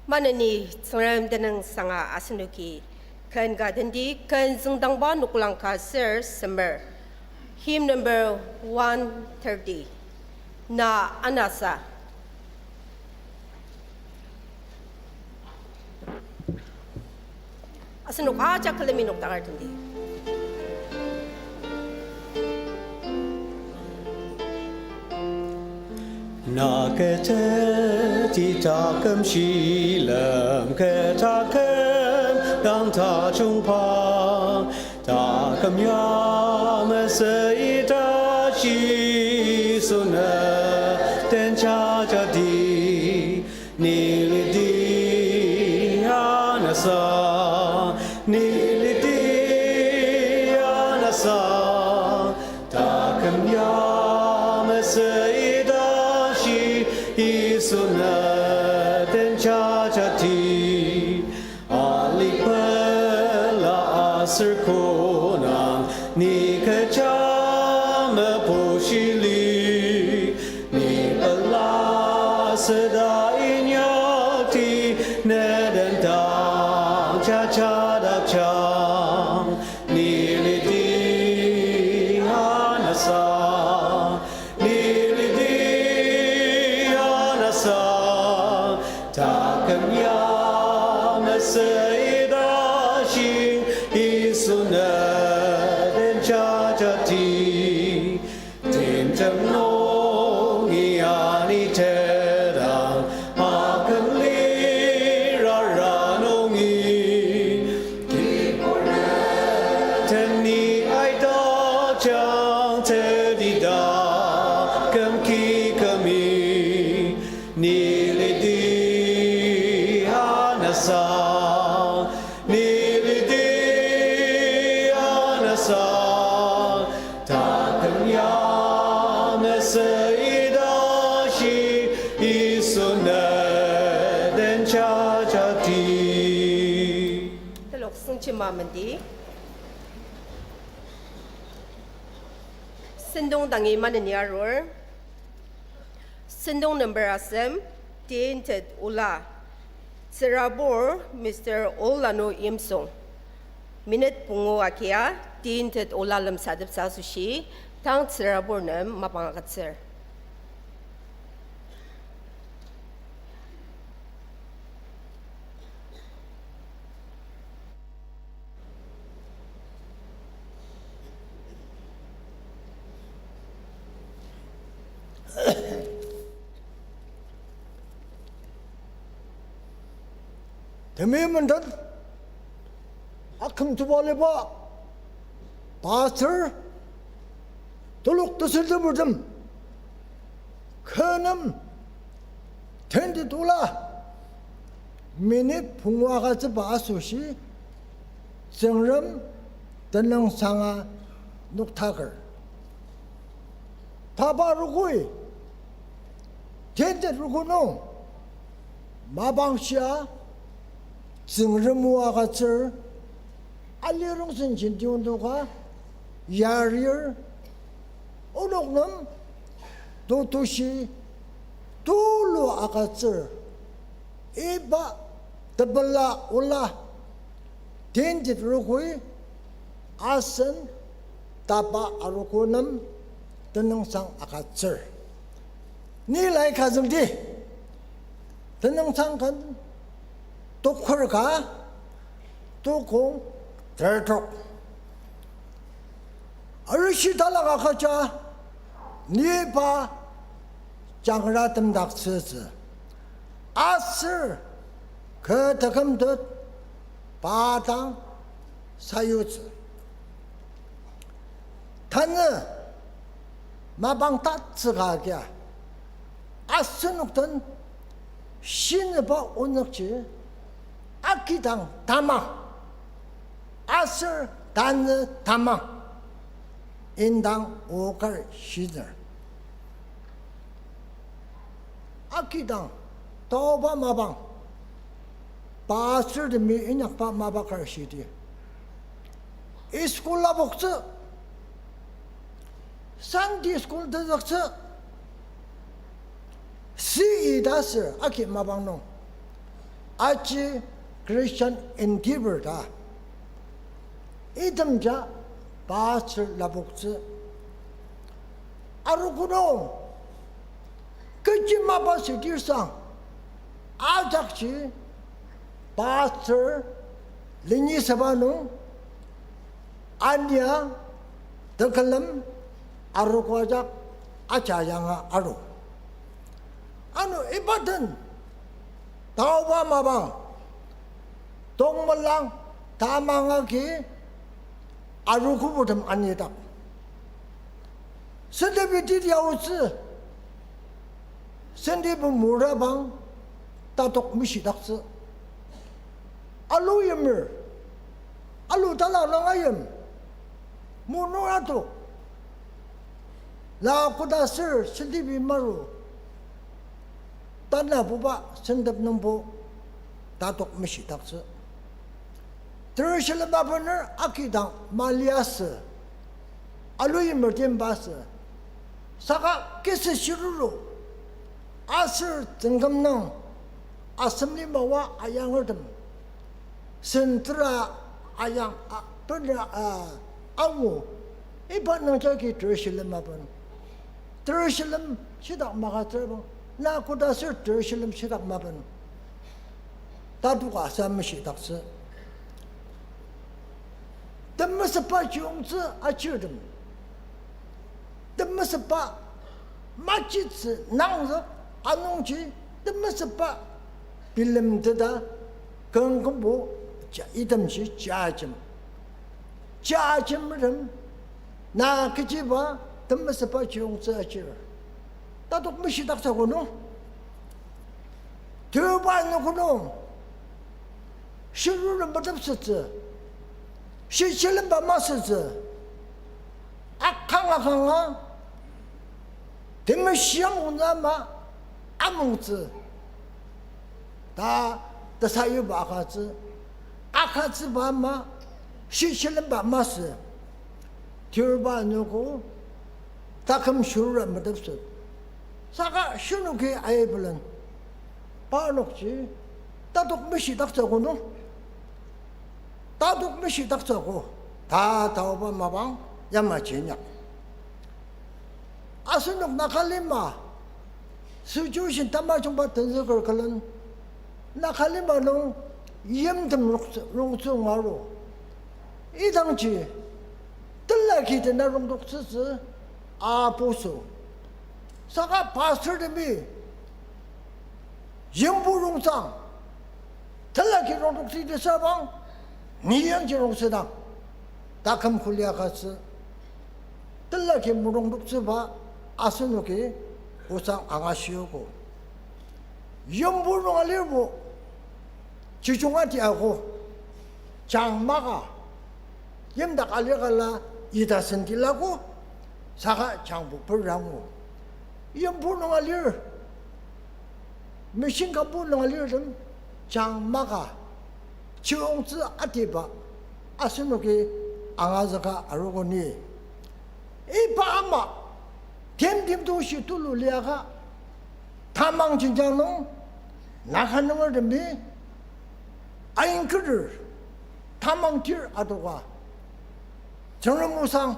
Maneni Tsüngrem tenüngsanga asenoki ken ka tendi, ken züngdangba noklang ka ser semer. Hymn number one thirty. Na anasa. Asenok ajak külemi nokdanger tendi. Na kü teti taküm shilem kü taküm dang tajungba, taküm ya mesü ita Yisu ne den jajadi. Ni lidi anasa, ni lidi anasa, taküm ya mesü ita shi Yisu ne den jajati. Alipela aser konang ni kecha mebushili, ni pela seda inyakti ne den dang jajadakjang. Ni lidi anasa, ni lidi anasa, taküm ya mesü ita shi Yisu ne den jajati. Timtem nungi ani tedang, aküm lirara nungi. Kibur ne teni aidakjang tedida kümki kümi. Ni lidi anasa, ni lidi anasa, taküm ya mesü ita shi Yisu ne den jajati. Telok süngjima mendi. Sentong dangi maneni arur. Sentong number asem, Tintet Ola. Tsürabur, Mister Olanu Yimsung. Minute pungu agia, Tintet Ola lemsateptsü asoshi, tang tsürabur nem mapang agütsür. Temeim menden, akümtsüba aliba pastor, telok tesüngmeitem, kü nem, Tintet Ola, minute pungu agütsüba asoshi, Tsüngrem tenüngsanga noktaker. Taba rokoi, Tintet roko nung, mapangshia, Tsüngrem o agütsür, alirongsen jenti ondoka, yarir, onok nem, totoshi, tulu agütsür, iba tepela ola, Tintet rokoi, asen taba aroko nem tenüngsang agütsür. Ni lai kazüngdi, tenüngsang ken tokur ka, tokong tertok. Arishi talaka kaja, ni pa jangra temdaktsütsü. Aser kü tekümtet pa dang sayutsü. Tanü mapang tatsüka kia, asenok den shinüba onükji akidang tamang, aser tanü tamang, indang okar shiner. Akidang Taoba mapang, pastortemi inyakba mapa kar shidi. School lapoktsü, Sunday school tezüktsü, C E ta ser agi mapang nung, aji Christian Endeavour ta. Itemja pastor lapoktsü. Arogo nung, kechi mapa südir sang, ajakji pastor lenyi saba nung, ania, tekülem, arogo ajak, aja yanga aru. Ano iba den, taoba mapang, tongmelang, tamang agi, arogoburtem anidak. Sentepi titi aotsü, sentepi murabang, tatok mishidaktsü. Alu yimer, alu tala nung ayim, munur atok. La koda ser sentepi maru, tanabuba sentep nungbo tatok mishidaktsü. Jerusalem abener akidang maliasü, alu yimer timba asü, saka kisi shiruru, aser tsüngküm nung, assembly mawa ayangertem, sen tera ayang, a, benra, a, angu, iba nungjagi Jerusalem aben. Jerusalem shitak maka terabang, na koda ser Jerusalem shitak maben. Tatoka asa mishidaktsü. Temesüba chiyongtsü achirtem, temesüba machitsü nangzük anungji, temesüba bilemteta kongkümbo ja itemji jajem. Jajem rem na kechiba temesüba chiyongtsü achir. Tatok mishidaktsü kono. Teba nung kono. Shiruru metepsütsü. Shichilemba masütsü. Akang akanga, temeshi amungtsü ama amungtsü ta tesayuba akatsü, akatsüba ama, shichilemba masü, tirba anogo, taküm shirura metepsü. Saka shinoki aibelen, parnokji, tatok mishidaktsü kono. Tatok mishidaktsü ko, ta taoba mapang yamaji inyak. Asenok Nagalima situation tamajungba tenzüker külen, Nagalima nung yimtem rongtsü, rongtsü ngaru. Idangji, telaki tena rongtoktsütsü apuso. Saka pastortemi yimbu rongtsang, telaki rongtoktsü tesabang, ni yangji rongtsüdang, taküm kulia katsü, telaki murongtoktsüba asenoki osang angashiogo. Yimbu nung alirbo, chijung ati ako, jang maka, yimdak alir kala ita senti lako, saka jangbo perango. Yimbu nung alir, machine gunbo nung alirtem, jang maka, chiyongtsü atiba, asenoki angazüka arogo ni. Iba ama, timtem toshi tulu liaka, tamang jenjang nung, Naga nungertemi, aingketer, tamang tir adoka, Tsüngrem osang,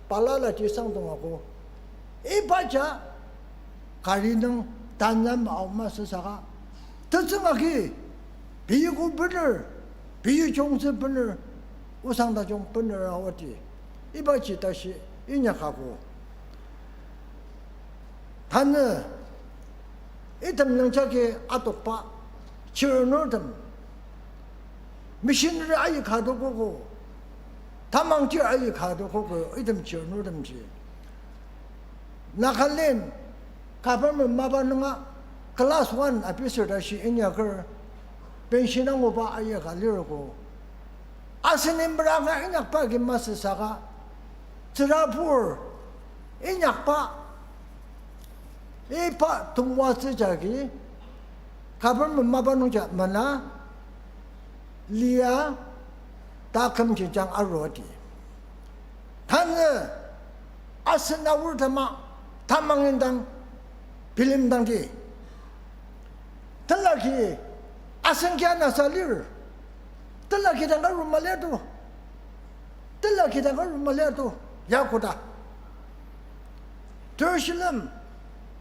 balalaji sang dong ako. Ibaja, kari nung tanü ma ao masü saka, tetsüng agi, pei ko bener, pei jungtsü bener, osang tajung bener aoti. Ibaji tashi inyaka ko. Tanü, item nungjagi atokba, chirnurtem, missionary aika adokogo, tamang tir aika adokogo, item chirnurtemji. Nagaland government mapa nunga class one officer tashi inyaker, pension anguba aika lirgo. Asen imbraka inyakba agi masü saka, tsürabur inyakba, iba tongwatsü jagi, Government mapa nungji mena lia taküm jenjang arua di. Tanü asen aor tema tamang indang bilemdang di. Tenlaki asen kia nasa lir. Tenlaki dang aru maliato. Tenlaki dang aru maliato. Ya koda. Jerusalem,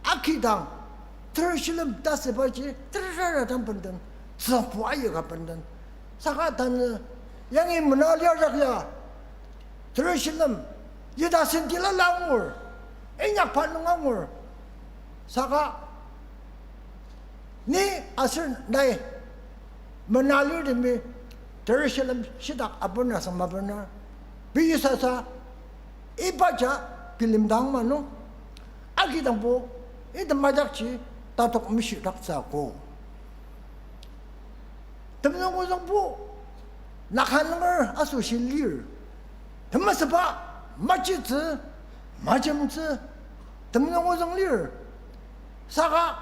akidang, Jerusalem ta sübaji, terara dang benden, tsübu aika benden. Saka tanü, yangi mena liarak ya, Jerusalem, yita sentila la angur, inyakba nung angur. Saka, ni aser nai mena lirtemi Jerusalem shitak abenra sangma bener. Pei sasa ibaja bilemdang manu. Akidangbo item ajakji tatok meshidaktsü ko. Temulung ozüngbo, nakanunger asoshi lir. Temesüba, machitsü, majemtsü, temulung ozüng lir. Saka,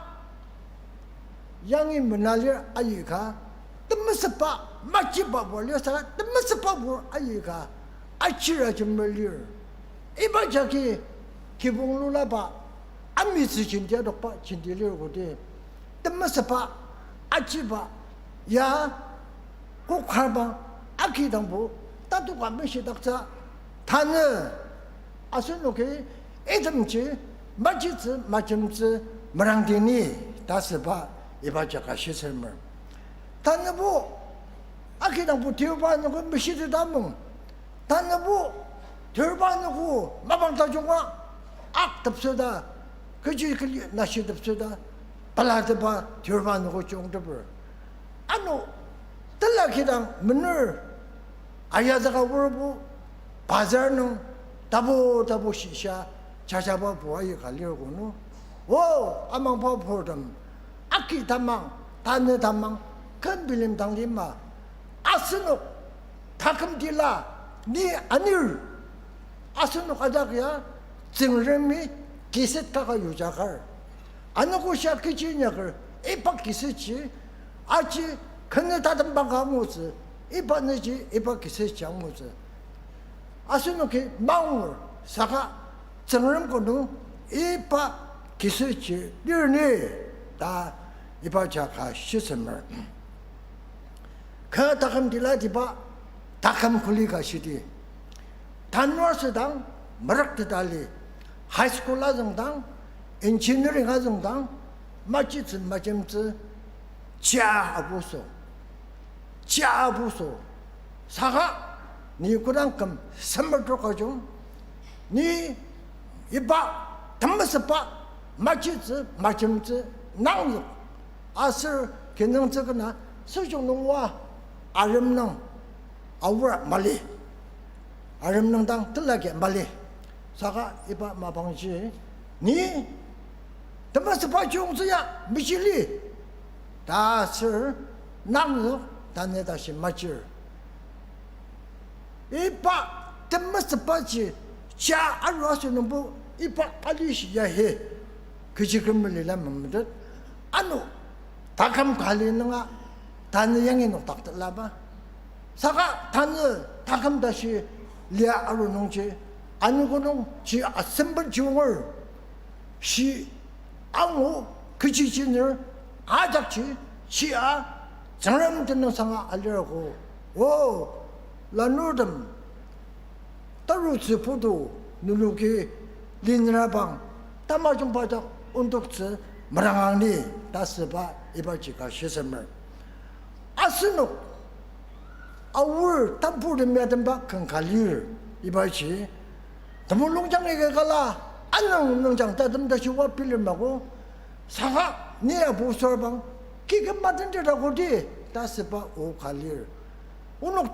yangi mena lir ayika, temesüba, machibabo lir saka, temesübabo ayika, achira jemer lir. Iba jagi kibong lulaba, amitsü jenti adokba jenti lir kodi. Temesüba, achiba, ya, kokharba, akidangbo, tatoka meshidaktsü, tanü, asenoki, itemji, machitsü, majemtsü, merangdini, ta süba, iba jaka shisemer. Tanübo, akidangbo tiuba noko meshiteta mung. Tanübo, tiuba noko mapang tajunga, ak tepseta, kechi keli nashi tepseta, pelateba tiuba noko jungteper. Ano, tela kidang mener, ayazüka aorbo, bazar nung, tapu tapu shisha, jajaba pu ayika lir kono. O, amangba purtem, aki tamang, tanü tamang, küm bilemdang lima, asenok, taküm tila, ni anir, asenok ajak ya, Tsüngremi kiset kaka yujakar. Anogo shia kechi inyaker, iba kisetji, aji kenü tatembang ka angutsü, iba nüji iba kisetji angutsü. Asenoki mangur saka Tsüngrem kono iba kisetji lir ni ta iba jaka shisemer. Kü taküm tila tiba taküm kuli ka shidi. Tanur asüdang, merük tetali, high school azüngdang, engineering azüngdang, machitsü, majemtsü, chia abuso. Chia abuso. Saka, ni kodang küm semer trok ajung, ni iba temesüba, machitsü, majemtsü, nangzük. Aser kinungtsü kena, süjung nung oa, arem nung, aor mali. Arem nung dang tela agi mali. Saka iba mapangji, ni temesüba jungtsü ya mejili. Ta aser nangzük tanü tashi majir. Iba temesübaji, cha aru asü nungbo, iba alishi ya he, kechi kümülila memetet. Ano, taküm kali nunga, tanü yangi nokdaktetla ba. Saka tanü taküm tashi lia aru nungji, anogo nungji asemben junger. Shi angu kechi jiner ajakji shia Tsüngrem tenüngsanga alirako. O, lanurtem, tarutsü putu nenoki linrabang tamajungba jak ondoktsü merangang ni ta süba ibaji ka shisemer. Asenok aor tampurtem ya temba kanga lir ibaji. Temulung jang ika kala, anung nungjang tatem tashi oa bilemako. Saka ni abu sorbang, kikema tenteta kodi, ta süba o ka lir. Onok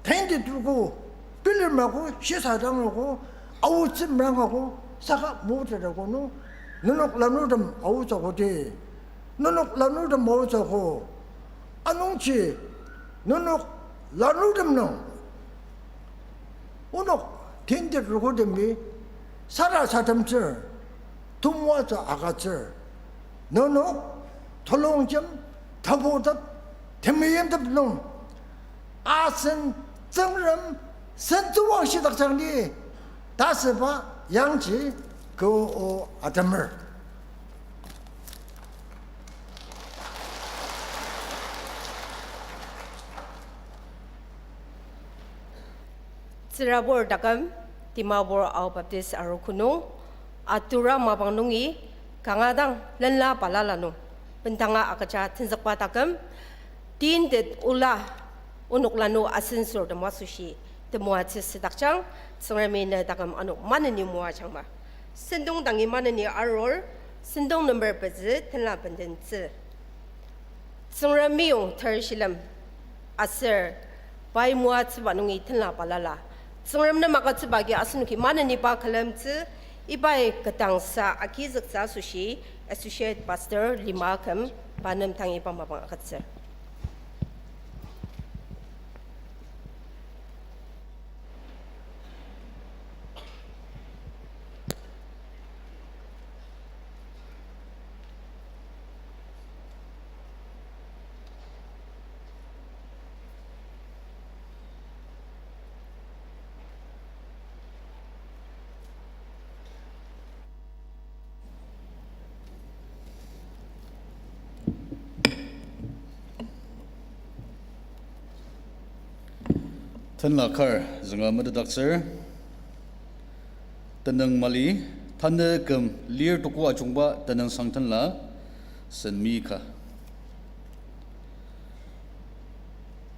tenti tuko, bilemako, shisadangako, aotsü merangako, saka moteta kono, nenok lanurtem aotsü kodi. Nenok lanurtem aotsü ko. Anungji, nenok lanurtem nung onok tenti rokotemi sarasademtsür, temoatsü agütsür. Nenok tulongjem, tebutep, temeimtep nung, asen Tsüngrem sentsüwangshidakjangdi ta asüba yangji kü o atemer. Tsürabur taküm, Dimapur Ao Baptist Arogo nung, atura mapang nungi, kanga dang lenla balala nung, bendanga agüja tenzükba taküm, tintet ola onok lanur asensür tem asoshi temoatsü südakjang, Tsüngremi ne taküm ano maneni moajangma. Sentong dangi maneni arur, sentong number pezü tenla bendentsü. Tsüngrem meyong ter shilem aser pai moatsüba nungi tenla balala, Tsüngrem nem agütsüba agi asenoki maneniba külemtsü, ibai ketdangsa agizüktsü asoshi Associate Pastor Lima Akem pa nem tangi iba mapang agütsür. Tenla kar zünga metetdaktsür. Tenüng mali, tanü küm lir tuku ajungba tenüngsang tenla, sen mi ka.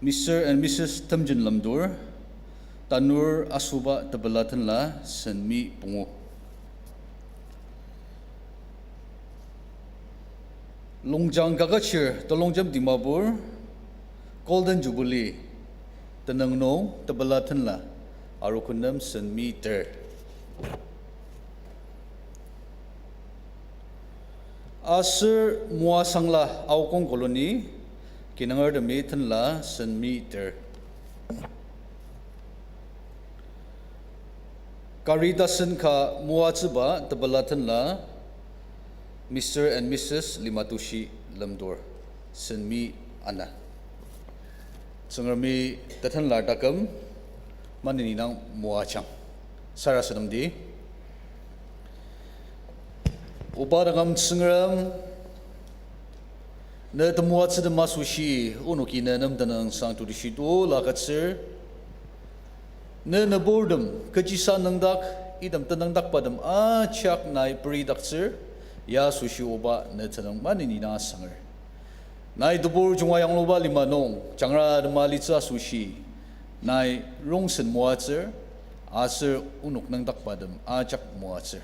Mister and Missus Temjen Lemdur, tanur asoba tepela tenla, sen mi pungu. Longjang Kaketshir Telongjem Dimapur, Golden Jubilee, tenüng nung tepela tenla, arogo nem sen mi ter. Aser Moasangla Aokong Colony, kinungertemi tenla sen mi ter. Kari tasen ka moatsüba tepela tenla, Mister and Missus Limatushi Lemdur, sen mi ana. Tsüngremi tetenlar taküm maneni dang moajang. Sarasademdi. Oba taküm Tsüngrem, ne temoatsü tem asoshi onoki ne nem tenüngsang tutishi tulu agütsür. Ne nüburtem kechisa nüngdak, item tenüngdakbatem ajak nai peridaktsür, ya asoshi oba ne tenüng maneni dang asanger. Nai tebur junga yangluba lima nung, jangra tema alitsü asoshi, nai rongsen moatsür, aser onok nüngdakbatem ajak moatsür.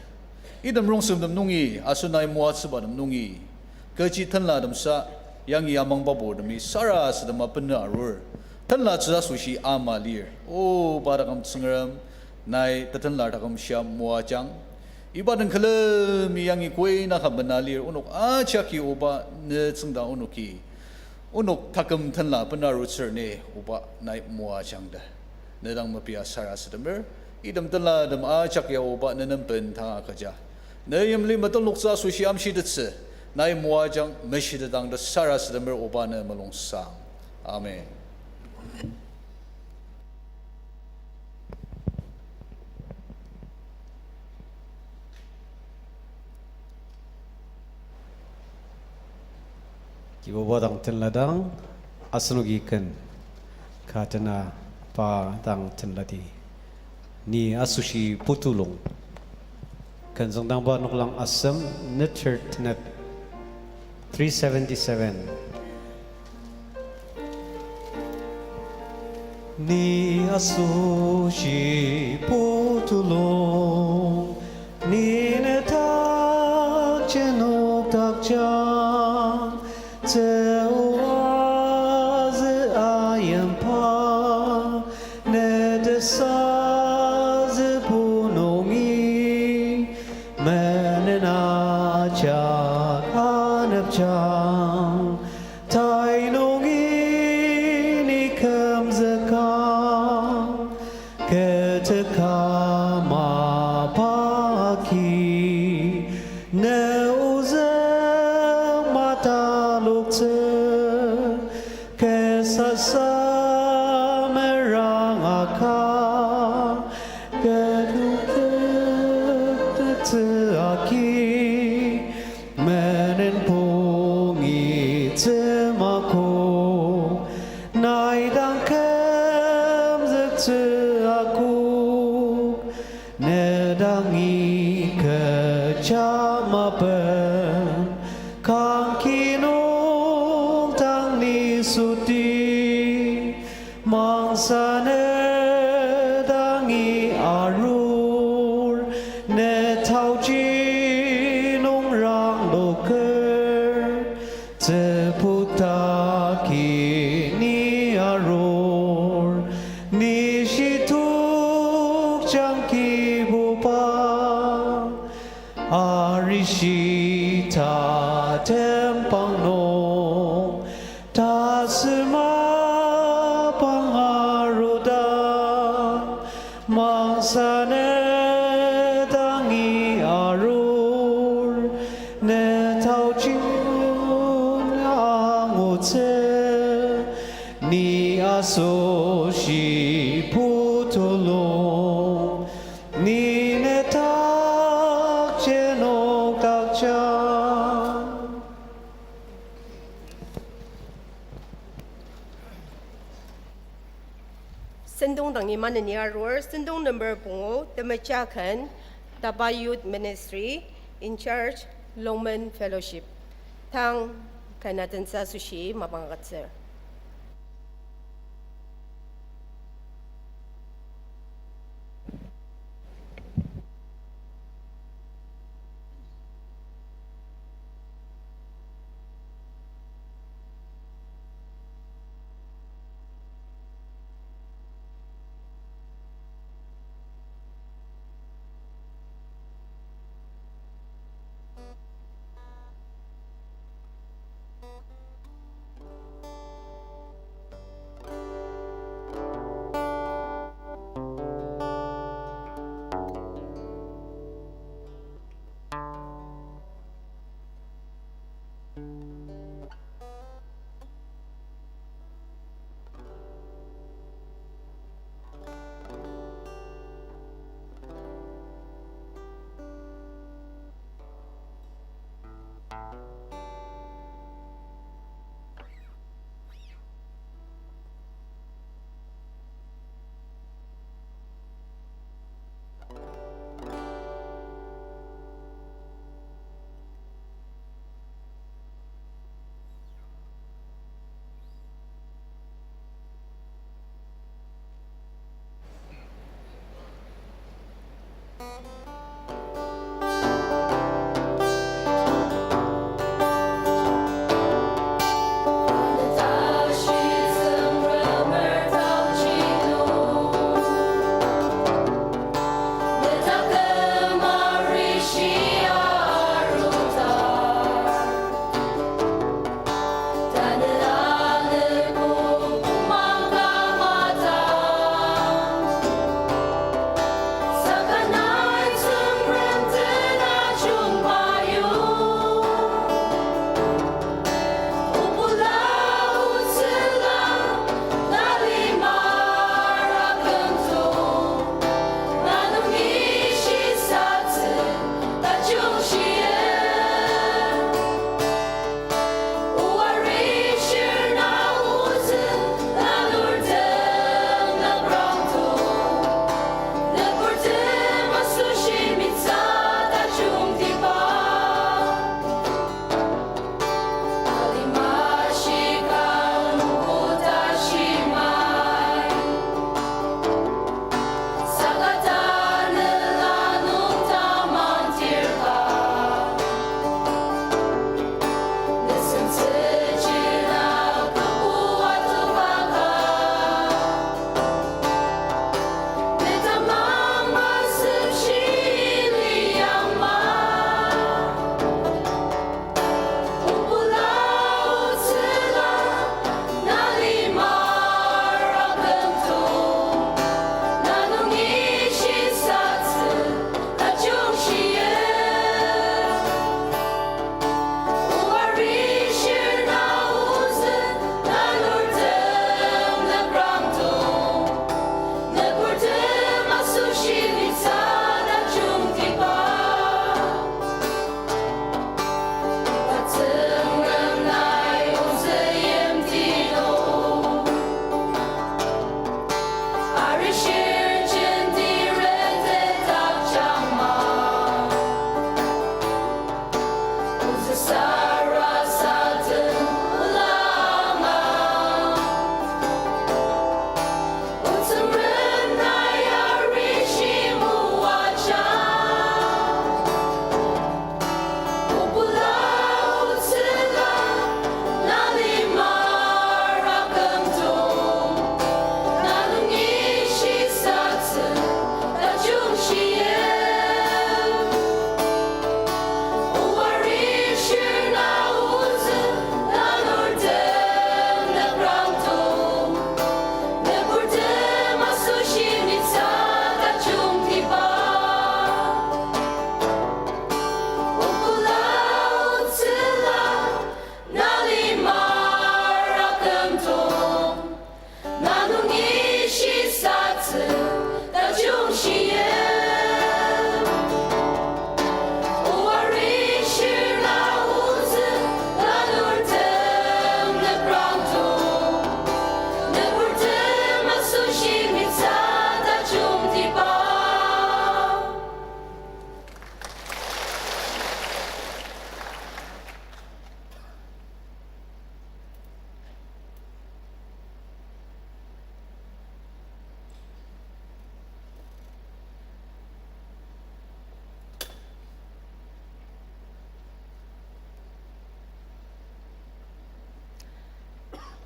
Item rongsentem nungi, aser nai moatsübatem nungi, kechi tenlatemsa, yangi amangba purtemi sarasadema benü arur. Tenlatsü asoshi ama lir. O, oba taküm Tsüngrem, nai tetenlar taküm shia moajang. Iba den külemi yangi koi naka mena lir, onok ajaki oba ne tsüngda onoki. Onok taküm tenla bena arutsür ni oba nai moajangda. Ne dang mepia sarasademer, item tenlatem ajak ya oba ne nem bendanga agüja. Ne yimli metenloktsü asoshi amshitettsü, nai moajang meshitetdangda sarasademer oba ne mulungsang. Amen. Kibuba dang tenla dang, asenoki ken, ka tena pa dang tenladi. Ni asoshi putulung. Ken züngdangba noklang asem, neter tenet, three seventy-seven. Ni asoshi putulung, ni ne takji nokdakjang, tsüwazü ayimpa, ne tesazü punungi, menen ajak anepjang, tai nungi ni kümzükang, keteka mapaki, ne ozü mata ka, ketutettsü agi, menen pungi tsümakok, nai dang kümzüktsü akok, ne dangi kecha mapen, kangki nung tang ni süti, mangsa ne dangi arur, ne taoji nung rangloker, tsübu taki ni arur, ni shitok jang Kibuba. Arishi tatembang nung, tasü mapang arudang, mangsa ne dangi arur, ne taoji angutsü, ni asoshi putulung, ni ne takji nokdakjang. Sentong dangi maneni arur, sentong number pungu, temeja ken, Taba Youth Ministry, in charge, Longmen Fellowship. Tang ken atentsü asoshi mapang agütsür.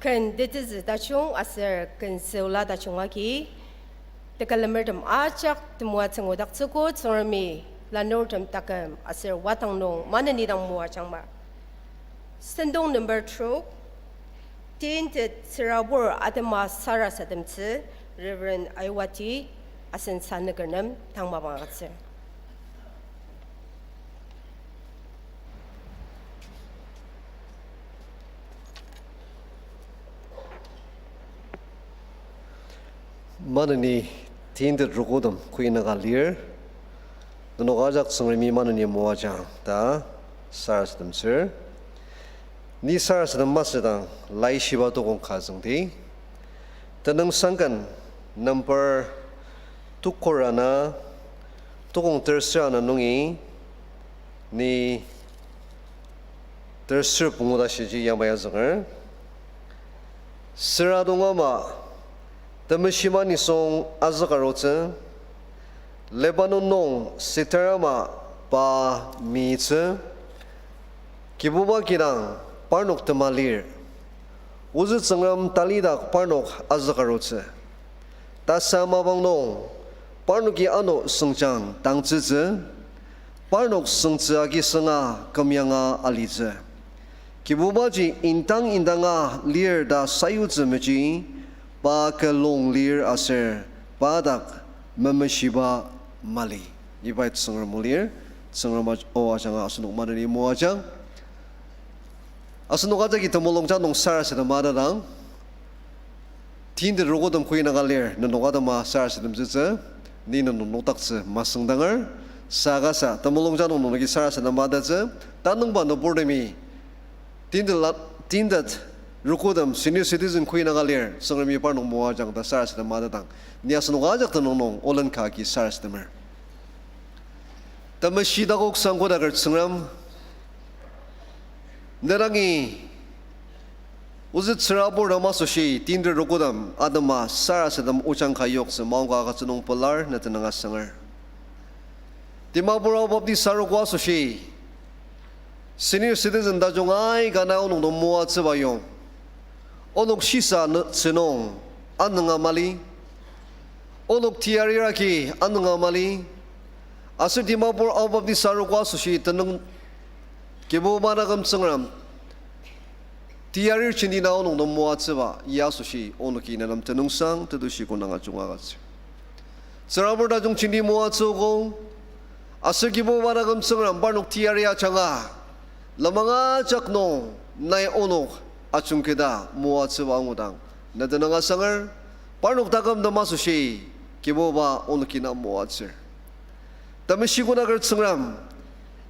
Ken tetezü tajung aser ken süla tajung agi, tekülemertem ajak temoatsü ngudaktsüogo. Tsüngremi lanurtem taküm aser wadang nung maneni dang moajangma. Sentong number trok, tintet tsürabur atema sarasademtsü, Reverend Aiwati asen sanüker nem tang mapang agütsür. Maneni tintet rokotem kuinaka lir, nenok ajak Tsüngremi maneni moajang ta sarasademtsür. Ni sarasadem masüdang laishiba tokong ka züngdi. Tenüngsangken number tukor ana, tokong tersür ana nungi ni tersür pungu ta shiji yamai azünger. Süra dong ama, temeshima nisung azükarutsü, Lebanon nung sitar ama pa meyitsü, Kibuba kidang parnok tema lir, ozü Tsüngrem talidak parnok azükarutsü. Tasa mapang nung, parnoki ano süngjang tangtsütsü, parnok süngtsü agi sünga kümyanga alitsü. Kibubaji indang indanga lir ta sayutsü meji, pa külung lir aser pa dak memeshiba mali. Ibai Tsüngrem o lir, Tsüngrem o ajanga asenok maneni moajang. Asenok ajaki temulungjang nung sarasadema tadang, tintet rokotem kuinaka lir, nenok atema sarasademtsütsü, ni nenok nokdaktsü masüngdanger, saka sa temulungjang nung nenoki sarasadema tatsü, tanüngba nüburtemi, tintet la-, tintet rokotem senior citizen kuinaka lir, Tsüngremi parnok moajang ta sarasadema tadang, ni asenok ajak tenüng nung olen ka agi sarasademer. Temeshi takok sangkodaker Tsüngrem, ne dangi ozü tsürabur dang asoshi tintet rokotem atema sarasadem ojang ka yoktsü maongka agütsü nung pelar ne tenüng asanger. Dimapur Ao Baptist Saruko asoshi senior citizen tajung aika nai onok nung moatsüba yong, onok shisa nü-, tsünung anünga mali, onok tiyarir agi anünga mali, aser Dimapur Ao Baptist Saruko asoshi tenüng Kibuba naküm Tsüngrem tiyarir jenti na onok nung moatsüba ya asoshi onoki nenem tenüngsang tetushi konanga junga agütsür. Tsürabur tajung jenti moatsüogo, aser Kibuba naküm Tsüngrem parnok tiyari ajanga, lenmang ajak nung nai onok ajungketa moatsüba angudang ne tenüng asanger, parnok taküm tem asoshi Kibuba onoki na moatsür. Temeshi kodaker Tsüngrem,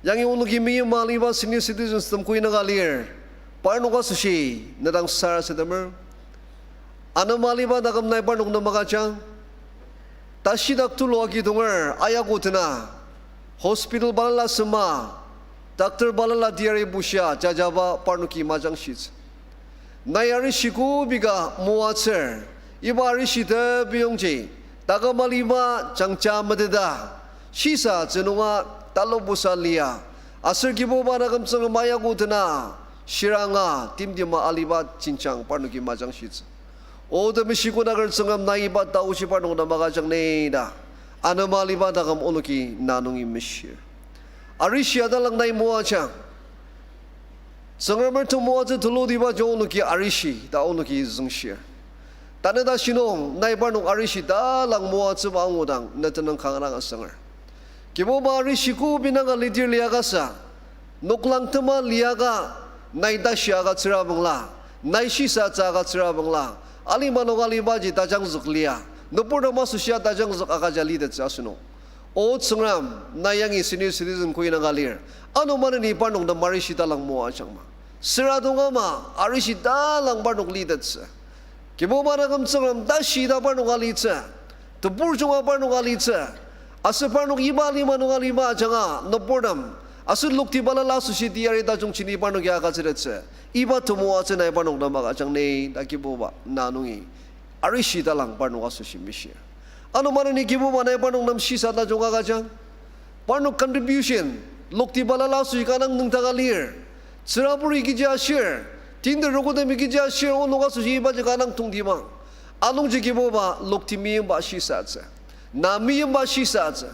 yangi onoki meima aliba senior citizens tem kuinaka lir, parnok asoshi ne dang sarasademer. Anema aliba taküm nai parnok nem agüjang. Tashidak tulu agi tonger ayakotena, hospital balala sema, doctor balala tiyari bushia jajaba parnoki majangshitsü. Nai arishi kübok ka moatsür, iba arishi tebiyongji, taküm aliba jangja meteta, shisa tsünunga talubusa lia, aser Kibuba naküm Tsüngrem ayakotena, shiranga timtima aliba jenjang parnoki majangshitsü. O temeshi kodaker Tsüngrem, nai iba taoji parnok nem agüjang ni ta, anema aliba taküm onoki na nungi mishir. Arishi atalang nai moajang. Tsüngremer temoatsü tulutibaji onoki arishi ta onoki züngshir. Tanü ta shinung nai parnok arishi talang moatsüba angudang ne tenüng kanga dang asanger. Kibuba, arishi kübok nanga lidir liakasa, noklang tema liaka, nai tashi agütsüra bangla, nai shisatsü agütsüra bangla, alima nung alibaji tajangzük lia, nüburtem asoshia tajangzük agüja litettsü asenok. O Tsüngrem, nai yangi senior citizen kuinaka lir, ano maneni parnok nem arishi talang moajangma. Süra dong ama, arishi talang parnok litettsü. Kibuba naküm Tsüngrem, tashi ta parnok alitsü, tebur junga parnok alitsü, aser parnok iba lima nung aliba ajanga nüburtem, aser lokti balala asoshi teyari tajung jenti parnok ya agütsütettsü, iba temoatsü nai parnok nem agüjang ni ta Kibuba na nungi arishi talang parnok asoshi mishir. Ano maneni Kibuba nai parnok nem shisa tajung agüjang. Parnok contribution, lokti balala asoshi kanga nüngdaka lir, tsüraburi kechi ashir, Tinte rokotemi kechi ashir onok asoshi ibaji kanga tongtibang. Anungji Kibuba lokti meimba shisatsü. Na meimba shisatsü.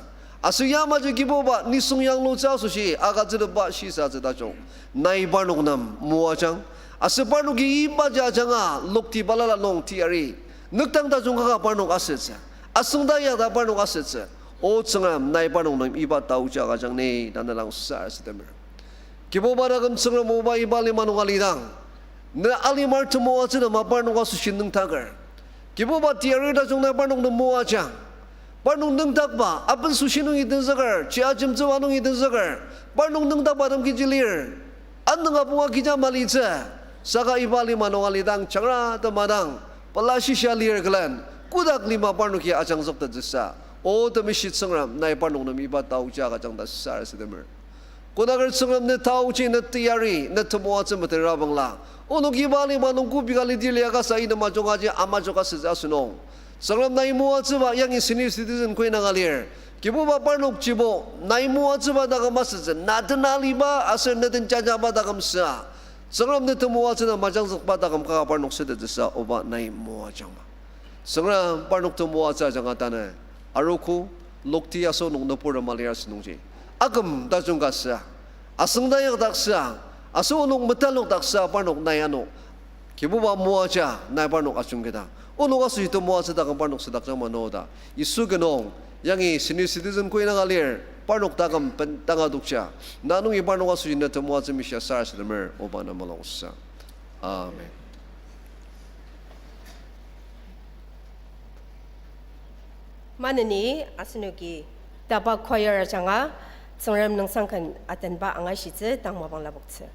Aser yamaji Kibuba nisung yanglutsü asoshi agütsütepba shisatsü tajung. Nai parnok nem moajang. Aser parnoki ibaji ajanga lokti balala nung teyari. Nüktang tajung kaka parnok asütsü. Asüngdang ya ta parnok asütsü. O Tsüngrem nai parnok nem iba taoji agüjang ni ta ne dang sarasademer. Kibuba taküm Tsüngrem oba iba lima nung alidang, ne alimar temoatsü nem parnok asoshi nüngdaker. Kibuba teyari tajung nai parnok nem moajang. Parnok nüngdakba, aben asoshi nungi tenzüker, chi ajemtsüba nungi tenzüker, parnok nüngdakba tem kechi lir. Anünga punga kecha malitsü, saka iba lima nung alidang jangra temadang, pela shisa lir külen, kotak lima parnoki ajangzüktettsüsa, O Temeshi Tsüngrem nai parnok nem iba taoji agüjang ta sarasademer. Kodaker Tsüngrem ne taoji ne teyari ne temoatsü metenrabangla, onok iba lima nung kobi ka liti liakasa item ajungaji amajok asütsü asenung, Tsüngrem nai moatsüba yangi senior citizen koi nanga lir. Kibuba parnokjibo nai moatsüba taküm asütsü, na tena aliba aser ne den jajaba taküm süa, Tsüngrem ne temoatsü na majangzükba taküm kaka parnok sütettsüsa oba nai moajangma. Tsüngrem parnok temoatsü ajanga tanü arogo lokti asenok nüburtem alir asünungji, aküm tajung ka süa, asüngdang yak dak süa, aser onok metalok dak süa parnok nai ano Kibuba moaja nai parnok ajungketa, onok asoshi temoatsü taküm parnok südakjangma no ta Yisu ki nung, yangi senior citizen koi nanga lir parnok taküm bendanga tokja, na nungi parnok asoshi ne temoatsü mishia sarasademer oba na mulungsa. Amen. Maneni asenoki taba choir ajanga Tsüngrem nüngsangken atenba angashitsü tang mapang lapoktsü.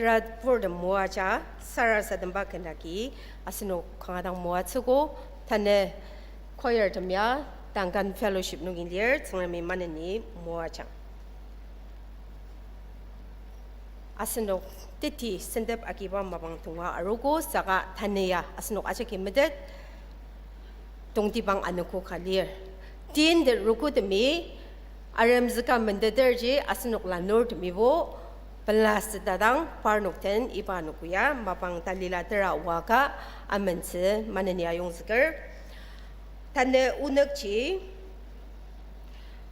Rat purtem moaja, sarasademba ken agi, asenok kanga dang moatsüogo, tanü choir tem ya, Duncan Fellowship nungi lir, Tsüngremi maneni moajang. Asenok teti sentep agiba mapang tonga arogo saka tanü ya asenok ajaki metet tongtibang anogo ka lir. Tintet rogotemi aremzüka menteterji asenok lanurtemibo pelasü tatang parnok den iba anogo ya mapang talila tera waka amentsü maneni ayongzüker. Tanü onükji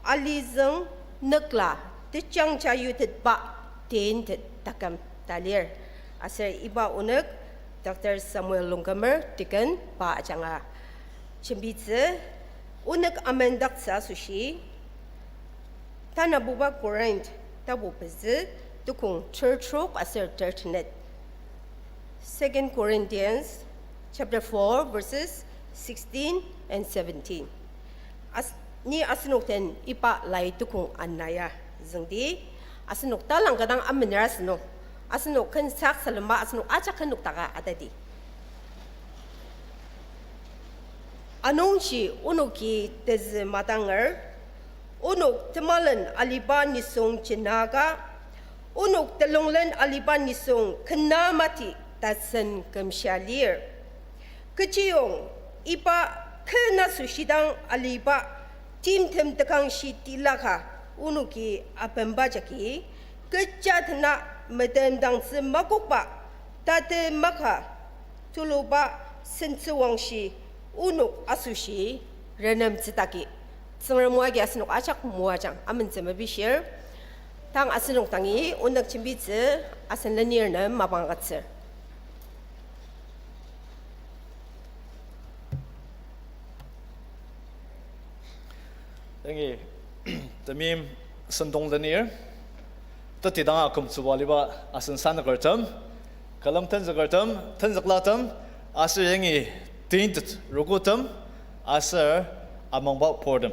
Alizüng nükla tejangja yutetba tintet taküm ta lir. Aser iba onük Doctor Samuel Longkumer Deacon pa ajanga jembitsü, onük amendaktsü asoshi, tanabuba Corinth tapu pezü, tukong tertrok aser tertenet. Second Corinthians chapter four, verses sixteen and seventeen. As-, ni asenok den iba lai tukong ana ya züngdi, asenok talang kadang amener asenok, asenok ken sak salema asenok ajak ken noktaka atadi. Anungji onoki tezü madanger, onok temalen aliba nisung jenaka, onok telonglen aliba nisung kena mati tasen kümshia lir. Kechiyong iba kena asoshidang aliba timtem tekangshi tilaka onoki apenba jagi, kecha tena metemdangtsü makokba, tate maka tuluba sentsüwangshi onok asoshi renemtsü taki. Tsüngrem o agi asenok ajak moajang amentsü mepishir. Tang asenok dangi onük jembitsü asen lenir nem mapang agütsür. Yangi temeim sentong lenir, teti danga kümtsüba aliba asen sanükertem, külem tenzükertem, tenzüklatem, aser yangi tintet rogotem, aser amangba purtem.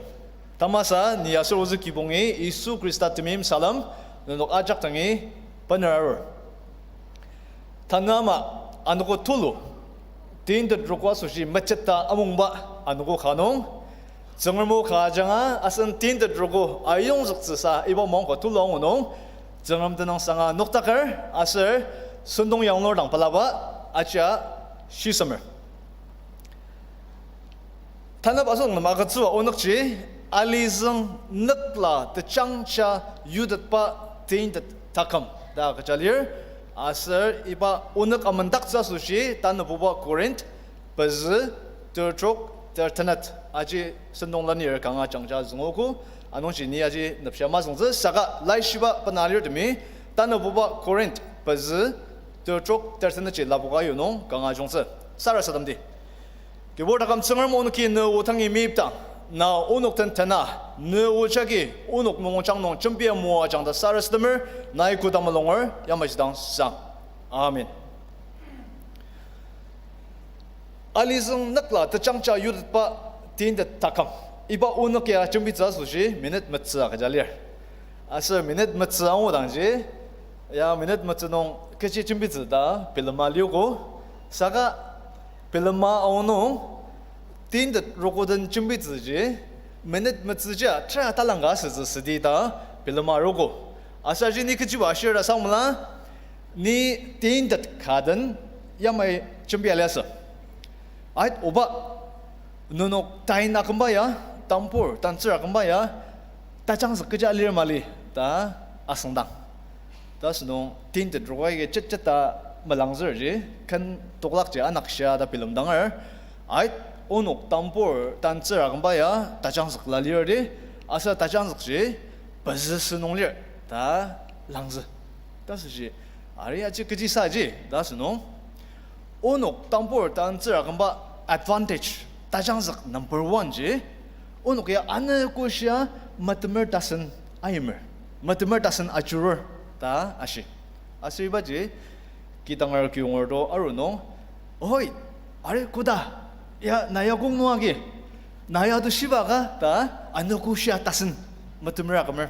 Tamasa ni aser ozü kibongi Yisu Khrista temeim salem nenok ajak dangi bener arur. Tanü ama anogo tulu, tintet rogo asoshi mecheta amungba anogo ka nung, Tsüngrem o ka ajanga asen tintet rogo ayongzüktsüsa iba maongka tulu angu nung, Tsüngrem tenüngsanga noktaker aser sentong yanglur dang pelaba ajia shisemer. Tanü asüng nem agütsüba onükji, alizüng nükla tejangja yutetba tintet taküm ta agüja lir, aser iba onük amendaktsü asoshi tanabuba Corinth pezü, tertrok, tertenet, aji sentong lenir kanga jangja züngogo, anungji ni aji nepshia mazüngtsü, saka laishiba bena alirtemi, tanabuba Corinth pezü, tertrok, tertenetji lapoka yu nung kanga jungtsü. Sarasademdi. Kibur taküm Tsüngrem, onoki ne o tangi meyipdang, na onok den tena, ne o jagi onok mulungjang nung jembia moajang ta sarasademer, nai koda mulunger yamaji dang sang. Amen. Alizüng nükla tejangja yutetba tintet taküm. Iba onük ya jembitsü asoshi minute metsü agüja lir. Aser minute metsü angudangji, ya minute metsü nung kechi jembitsü ta bilema liogo. Saka bilema aonung tintet rogo den jembitsüji minute metsüjia tera talangka asütsü südi ta bilema arogo. Aser aji ni kechiba ashir ta sangmela, ni tintet ka den yamai jembia liasü. Ait oba, nenok tain akümba ya, tambur tantsür akümba ya, tajangzük kecha lir mali ta asüngdang. Ta sünung tintet rogo agi chetchet ta melangzürji, ken toklakji anakshia ta bilemdanger. Ait, onok tambur tantsür akümba ya tajangzük la lir di, aser tajangzükji pezü sünung lir ta langzü. Ta süji, ari aji kechi saji ta sünung, onok tambur tantsür akümba advantage, tajangzük number one ji, onok ya anogo shia metemer tasen aimer, metemer tasen ajurur ta ashi. Aser ibaji kidanger kiyonger to aru nung, oi, ari koda, ya na ya kong nung agi, na ya to shiba ka ta anogo shia tasen metemer akümer.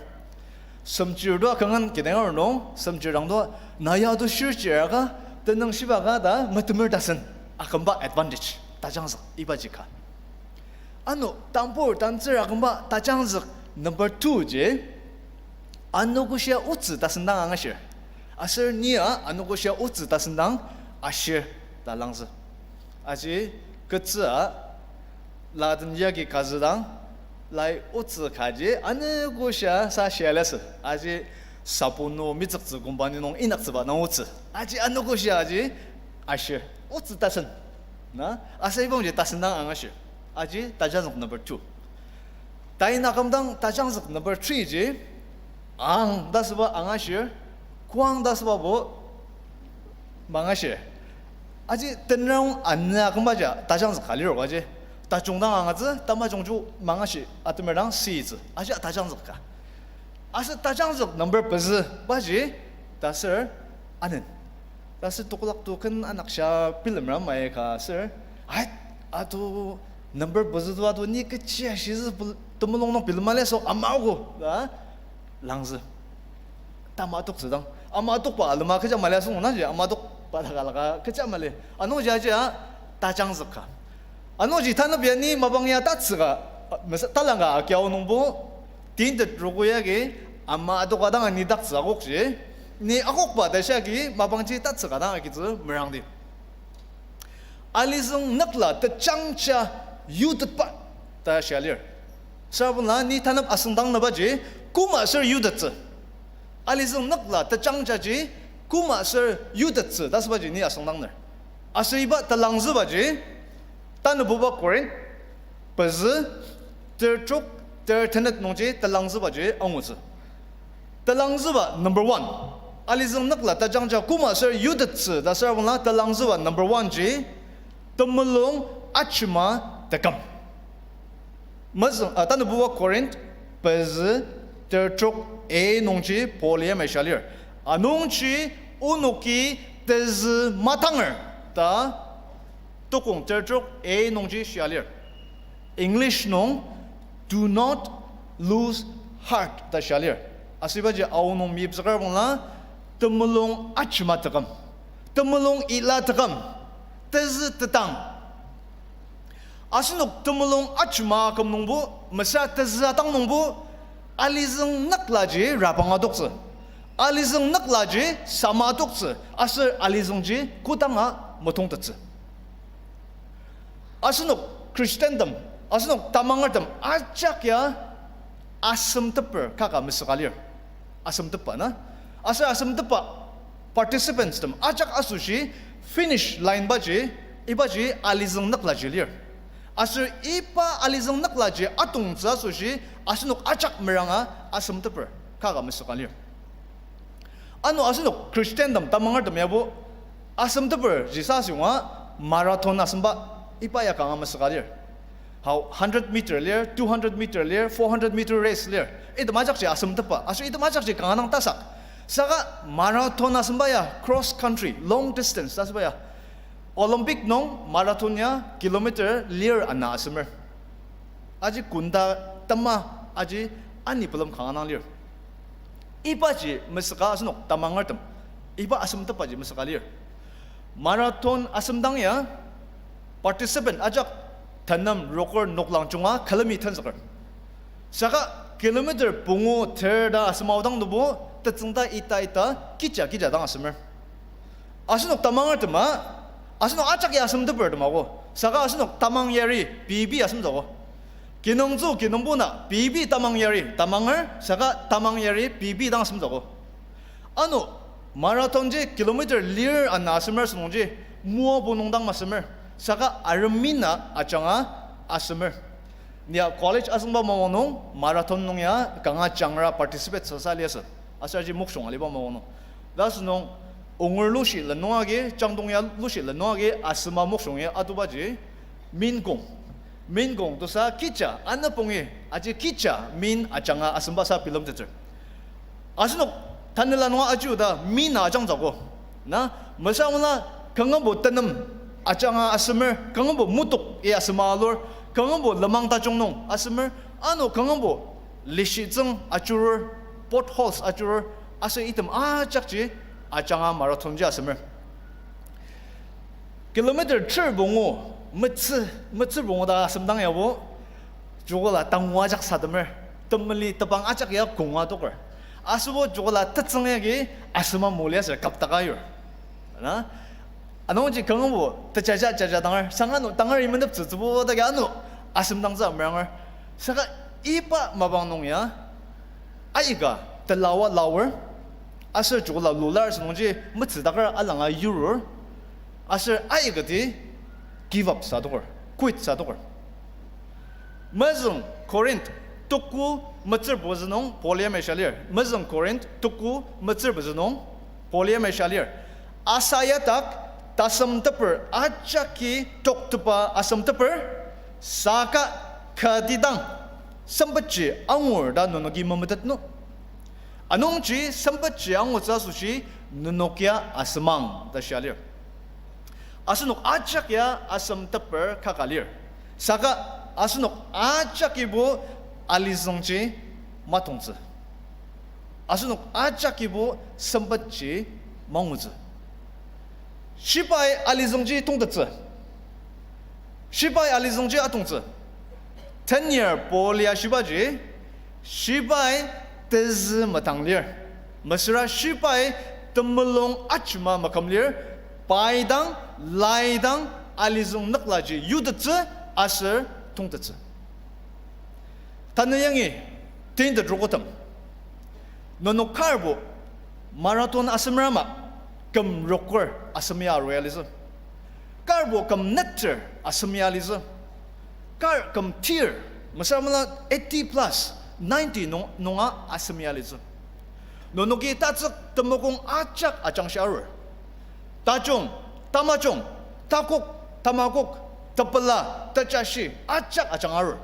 Semchir tua kanga kidang arur nung, semchir dang tua, na ya to shirchir aka, tenüng shiba ka ta metemer tasen, akümba advantage, tajangzük ibaji ka. Ano tambur tantsür akümba tajangzük number two ji, anogoshia otsü tasen dang angashir. Aser nia anogoshia otsü tasen dang ashir ta langzü. Aji ketsü a, la den yagi kazü dang, lai otsü kaji anogoshia sa shia liasü. Aji sabun nung mitsüktsü company nung inyaktsüba dang otsü. Aji anogoshia aji ashir. Otsü tasen. Na, aser ibangji tasen dang angashir. Aji tajangzük number two. Tai na kümdang tajangzük number three ji, ang ta süba angashir, kuang ta sübabo mangashir. Aji tenrong anya kümbaja tajangzük ka lirok aji. Tajung dang angatsü, tamajungji mangashi atemer dang sitsü. Aji tajangzük ka. Aser tajangzük number pezü baji, ta ser anen. Ta ser tokolak to ken anakshia bilemra mai ka ser, ai, ato number pezü to ato ni kechi ashizü pul-, temulung nung bilema liasü amaogo, ta langzü. Tama toktsü dang. Ama tokba alema kecha maliasü nung naji, ama tokba laka laka kecha mali. Anungji ajia tajangzük ka. Anungji tanü bia ni mapang ya tatsüka, mesa-, talangka akiao nungbo, tintet roko yagi, ama adoka dang ni daktsü akokji, ni akokba ta shia agi mapangji tatsüka dang agitsü merangdi. Alizüng nükla tejangja yutetba ta shia lir. Süra bangla ni tanep asüngdang nübaji, koma ser yutettsü. Alizüng nükla tejangjaji, koma ser yutettsü ta sübaji ni asüngdang lir. Aser iba talangzübaji, tanübuba Korinth, pezü, ter trok, ter tenet nungji talangzübaji angutsü. Talangzüba number one. Alizüng nükla tajangja koma ser yutettsü ta süra bangla talangzüba number one ji, temulung ajema teküm. Mezüng, ah, tanübuba Korinth, pezü, ter trok, a nungji Paul yamai shia lir. Anungji onoki tezü matanger ta tokong ter trok a nungji shia lir. English nung, do not lose heart ta shia lir. Asübaji Ao nung meyipzüker bangla, temulung ajema teküm, temulung ila teküm, tezü tetang. Asenok temulung ajema küm nungbo, mesüra tezü atang nungbo, alizüng nüklaji rabang adoktsü. Alizüng nüklaji sama adoktsü, aser alizüngji kodanga metongtettsü. Asenok Christiantem, asenok tamangertem ajak ya asemteper kaka mesüka lir. Asemtepba na. Aser asemtepba participants tem ajak asoshi finish line baji, ibaji alizüng nüklaji lir. Aser iba alizüng nüklaji atongtsü asoshi asenok ajak meranga asemteper kaka mesüka lir. Ano asenok Christiantem tamangertem yabo asemteper ji sa asünga marathon asemba iba ya kanga mesüka lir. Hau hundred meter lir, two hundred meter lir, four hundred meter race lir. Item ajakji asemtepba. Aser item ajakji kanga dang tasak. Saka marathon asemba ya cross country, long distance ta asüba ya. Olympic nung marathon ya kilometer lir ana asemer. Aji ghonta tema, aji ani pelem kanga dang lir. Ibaji mesüka asenok tamangertem. Iba asemtepbaji mesüka lir. Marathon asemdang ya participant ajak tenem, roker, noklang junga külemi tenzüker. Saka kilometer pungu ter ta asem aodang nungbo tetsüngda ita ita kija kija dang asemer. Asenok tamangertema, asenok ajak ya asemtepertem ako. Saka asenok tamang yari pei pei asemtsü ako. Kinungtsü kinungpo na pei pei tamang yari, tamanger, saka tamang yari pei pei dang asemtsü ako. Ano, marathon ji kilometer lir ana asemer asünungji, moabo nung dang masemer, saka aremi na ajanga asemer. Nia college asüngba mapang nung marathon nung ya kanga jangra participate sasa liasü. Aser aji mokshong aliba mapang nung. Ta asünung ongur lushi lenung agi, jangdong ya lushi lenung agi asüma mokshong ya atubaji, min kong. Min kong tosa kija, anapongi, aji kija min ajanga asümbasa bilemtettsür. Asenok tanela nunga ajiu ta min ajangtsü ako. Na, mesüra mala kangabo tenem ajanga asemer, kangabo mutuk ya asüma alur, kangabo lenmang tajung nung asemer, ano kangabo lishitsüng ajurur, potholes ajurur, aser item ajakji ajanga marathon ji asemer. Kilometer ter pungu, metsü, metsü pungu ta asem dang yabo, joko la tangu ajak sademer, temeli tebang ajak ya konga toker. Asübo joko la tetsüng yagi asema moli aser kaptaka yur. Na, anungji kangbo tejaja jaja danger, sanga ano tangar imenep tsütsübo dagi ano asem dangtsü ameranger. Saka iba mapang nung ya, aika telawa lawer, aser joko la lular asünungji metsüdaker alanga yurur, aser aikati give up sa toker, quit sa toker. Mezüng Corinth tuku metsür pezü nung Paul yamai shia lir. Mezüng Corinth tuku metsür pezü nung Paul yamai shia lir. Asa ya dak tasemteper ajaki toktepa asemteper, saka kati dang sempetji angur ta nenoki memetet nü. Anungji sempetji angutsü asoshi nenok ya asemang ta shia lir. Asenok ajak ya asemteper kaka lir. Saka asenok ajakibo alizüngji matongtsü. Asenok ajakibo sempetji mangutsü. Shibai alizüngji tongtettsü. Shibai alizüngji atongtsü. Tenyar Paul ya shibaji, shibai tezü metang lir. Mesüra shibai temulung ajema maküm lir, pai dang, lai dang, alizüng nüklaji yutettsü aser tongtettsü. Tanü yangi, tintet rokotem. Nenok karbo marathon asemer ama, küm roker asem ya arua litsü. Karbo küm neter asem ya litsü. Kar küm tir, mesüra mela eighty plus, ninety nung, nunga asem ya litsü. Nenoki tatsük temokong ajak ajangshi arur. Tajung, tamajung, takok, tamakok, tepela, tejashi, ajak ajanga arur.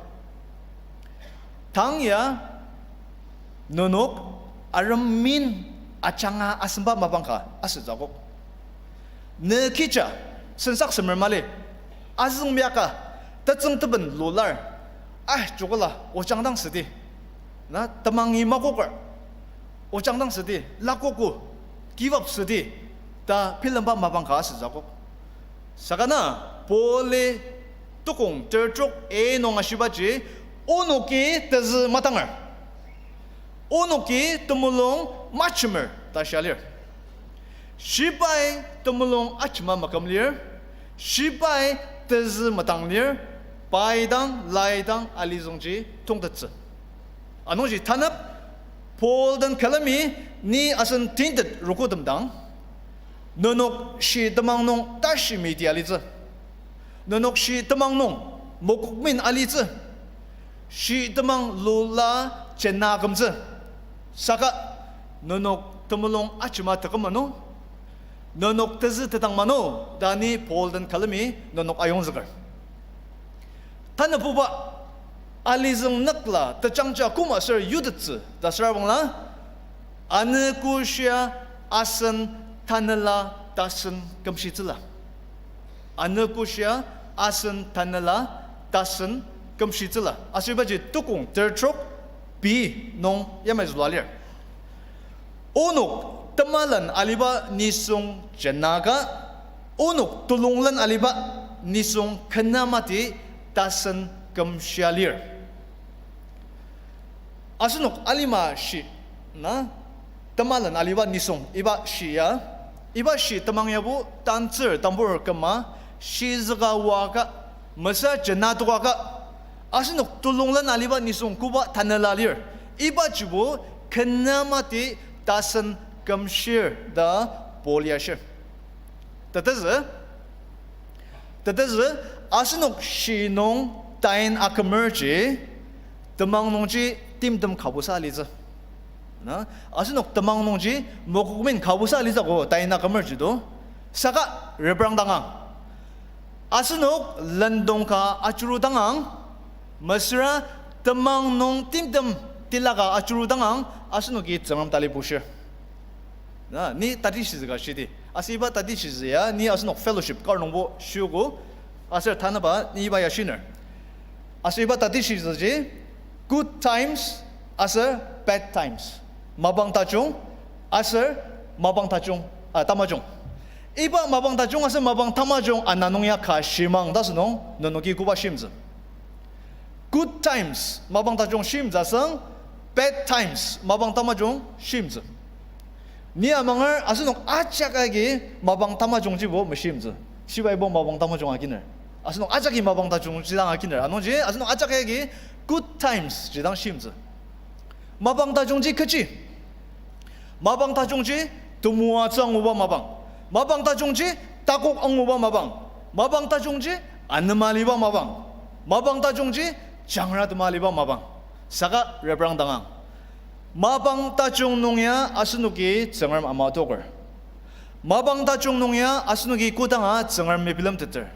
Tang ya, nenok arem min ajanga asemba mapang ka asütsü akok. Ne kija, sensak semer mali, azüng miaka, tetsüng teben lular, ah, joko la, ojang dang südi. Na, temangi makoker, ojang dang südi, lakogo, give up südi, ta bilemba mapang ka asütsü akok. Saka na, Pauli tukong ter trok a nung ashibaji, onoki tezü matanger. Onoki temulung majemer ta shia lir. Shibai temulung ajema maküm lir, shibai tezü metang lir, pai dang, lai dang, alizüngji tongtettsü. Anungji tanep, Paul den külemi ni asen tintet rokotem dang, nenok shi temang nung tashi miti alitsü. Nenok shi temang nung mokokmin alitsü. Shi temang lula jena kümtsü. Saka nenok temulung ajema teküm ano, nenok tezü tetang mano, ta ni Paul den külemi nenok ayongzüker. Tanabuba, alizüng nükla tejangja koma aser yutettsü ta sürabangla, anogo shia asen tanela tasen kümshitsüla. Anogo shia asen tanela tasen kümshitsüla. Asübaji tukong ter trok B nung yamai zülua lir. Onok temalen aliba nisung jenaka, onok tulunglen aliba nisung kenamati tasen kümshia lir. Asenok alima shi, na, temalen aliba nisung, iba shi ya, iba shi temang yabo tantsür tambur küma, shi züka waka, mesa jena tokaka, asenok tulunglen aliba nisung koba tanela lir, ibajibo kenamati tasen kümshir ta Paul ya shir. Tetezü, tetezü, asenok shi nung tain akümerji, temang nungji timtem kabusa alitsü. Na, asenok temang nungji mokokmin kabusa alitsü ko tain akümerji do. Saka reprang dangang. Asenok lendong ka ajuru dangang, mesüra temang nung timtem tilaka ajuru dangang, asenoki Tsüngrem tali bushir. Na, ni tatishizü ka shidi. Aser iba tatishizü ya, ni asenok fellowship kar nungbo shiogo, aser tanaba ni iba ya shiner. Aser iba tatishizüji, good times, aser bad times. Mapang tajung, aser mapang tajung, ah, tamajung. Iba mapang tajung aser mapang tamajung ana nung ya ka shimang ta asünung, nenoki koba shimtsü. Good times, mapang tajung shimtsü asüng, bad times, mapang tamajung shimtsü. Ni amanger asenok ajak agi mapang tamajungjibo meshimtsü. Shibai bo mapang tamajung akiner. Asenok ajaki mapang tajungji dang akiner. Anungji asenok ajak agi good times ji dang shimtsü. Mapang tajungji kechi? Mapang tajungji temoatsü anguba mapang. Mapang tajungji takok anguba mapang. Mapang tajungji anema aliba mapang. Mapang tajungji jangra tema aliba mapang. Saka reprang dangang. Mapang tajung nung ya asenoki Tsüngrem ama adoker. Mapang tajung nung ya asenoki kodanga Tsüngrem mebilemteter.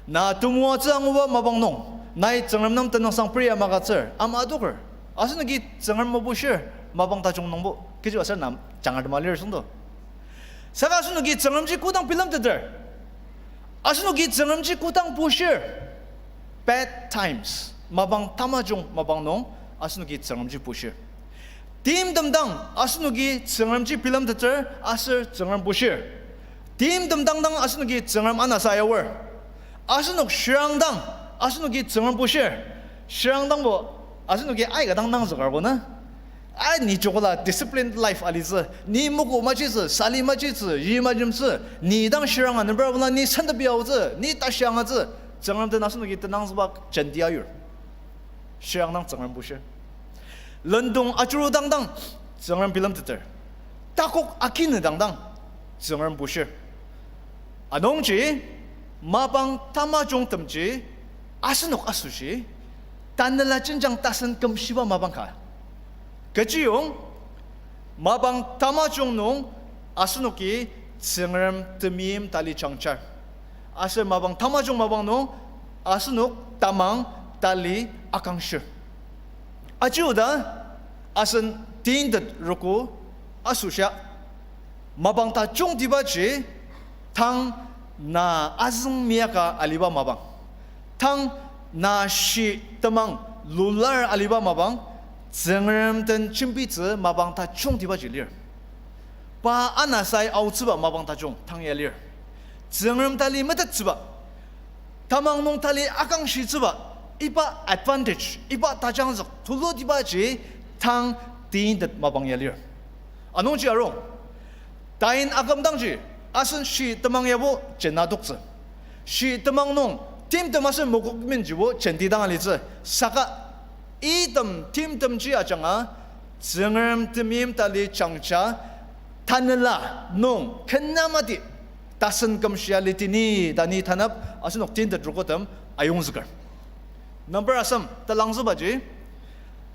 Na temoatsü anguba mapang nung, nai Tsüngrem nem tenüngsang peria magütsür, ama adoker. Asenoki Tsüngrem mebushir, mapang tajung nungbo, kechiaser na jangra tema lir süngdo. Saka asenoki Tsüngremji kodang bilemteter. Asenoki Tsüngremji kodang bushir. Bad times, mapang tamajung mapang nung, asenoki Tsüngremji bushir. Timtem dang asenoki Tsüngremji bilemteter aser Tsüngrem bushir. Timtem dang dang asenoki Tsüngrem anasa ayaor. Asenok shirang dang asenoki Tsüngrem bushir. Shirang dangbo asenoki aika dang nangzüker ko na. A, ni jokola disciplined life alitsü, ni moko machitsü, sali machitsü, yi majemtsü, ni dang shirang anember abula ni sentepi aotsü, ni tashi angatsü, Tsüngrem den asenoki tenangzüba jenti ayur. Shirang dang Tsüngrem bushir. Lendong ajuru dang dang Tsüngrem bilemteter. Takok akinü dang dang Tsüngrem bushir. Anungji, mapang tamajungtemji asenok asoshi tanela jenjang tasen kümshiba mapang ka. Kechiyong, mapang tamajung nung asenoki Tsüngrem temeim tali jangjar. Aser mapang tamajung mapang nung asenok tamang tali akangshir. Aji oda asen tintet roko asoshia. Mapang tajungtibaji tang na azüng meyaka aliba mapang. Tang na shi temang lular aliba mapang, Tsüngrem den jembitsü mapang tajungtibaji lir. Pa anasai aotsüba mapang tajung tang ya lir. Tsüngrem tali metettsüba, tamang nung tali akangshitsüba, iba advantage, iba tajangzük tulutibaji tang tintet mapang ya lir. Anungji arung, tain akümdangji asen shi temang yabo jena toktsü. Shi temang nung timtem aser mokokmenjibo jenti dang alitsü. Saka item timtemji ajanga Tsüngrem temeim tali jangja tanela nung kenamati tasen kümshia litini ta ni tanap asenok tintet rokotem ayongzüker. Number asem talangzübaji,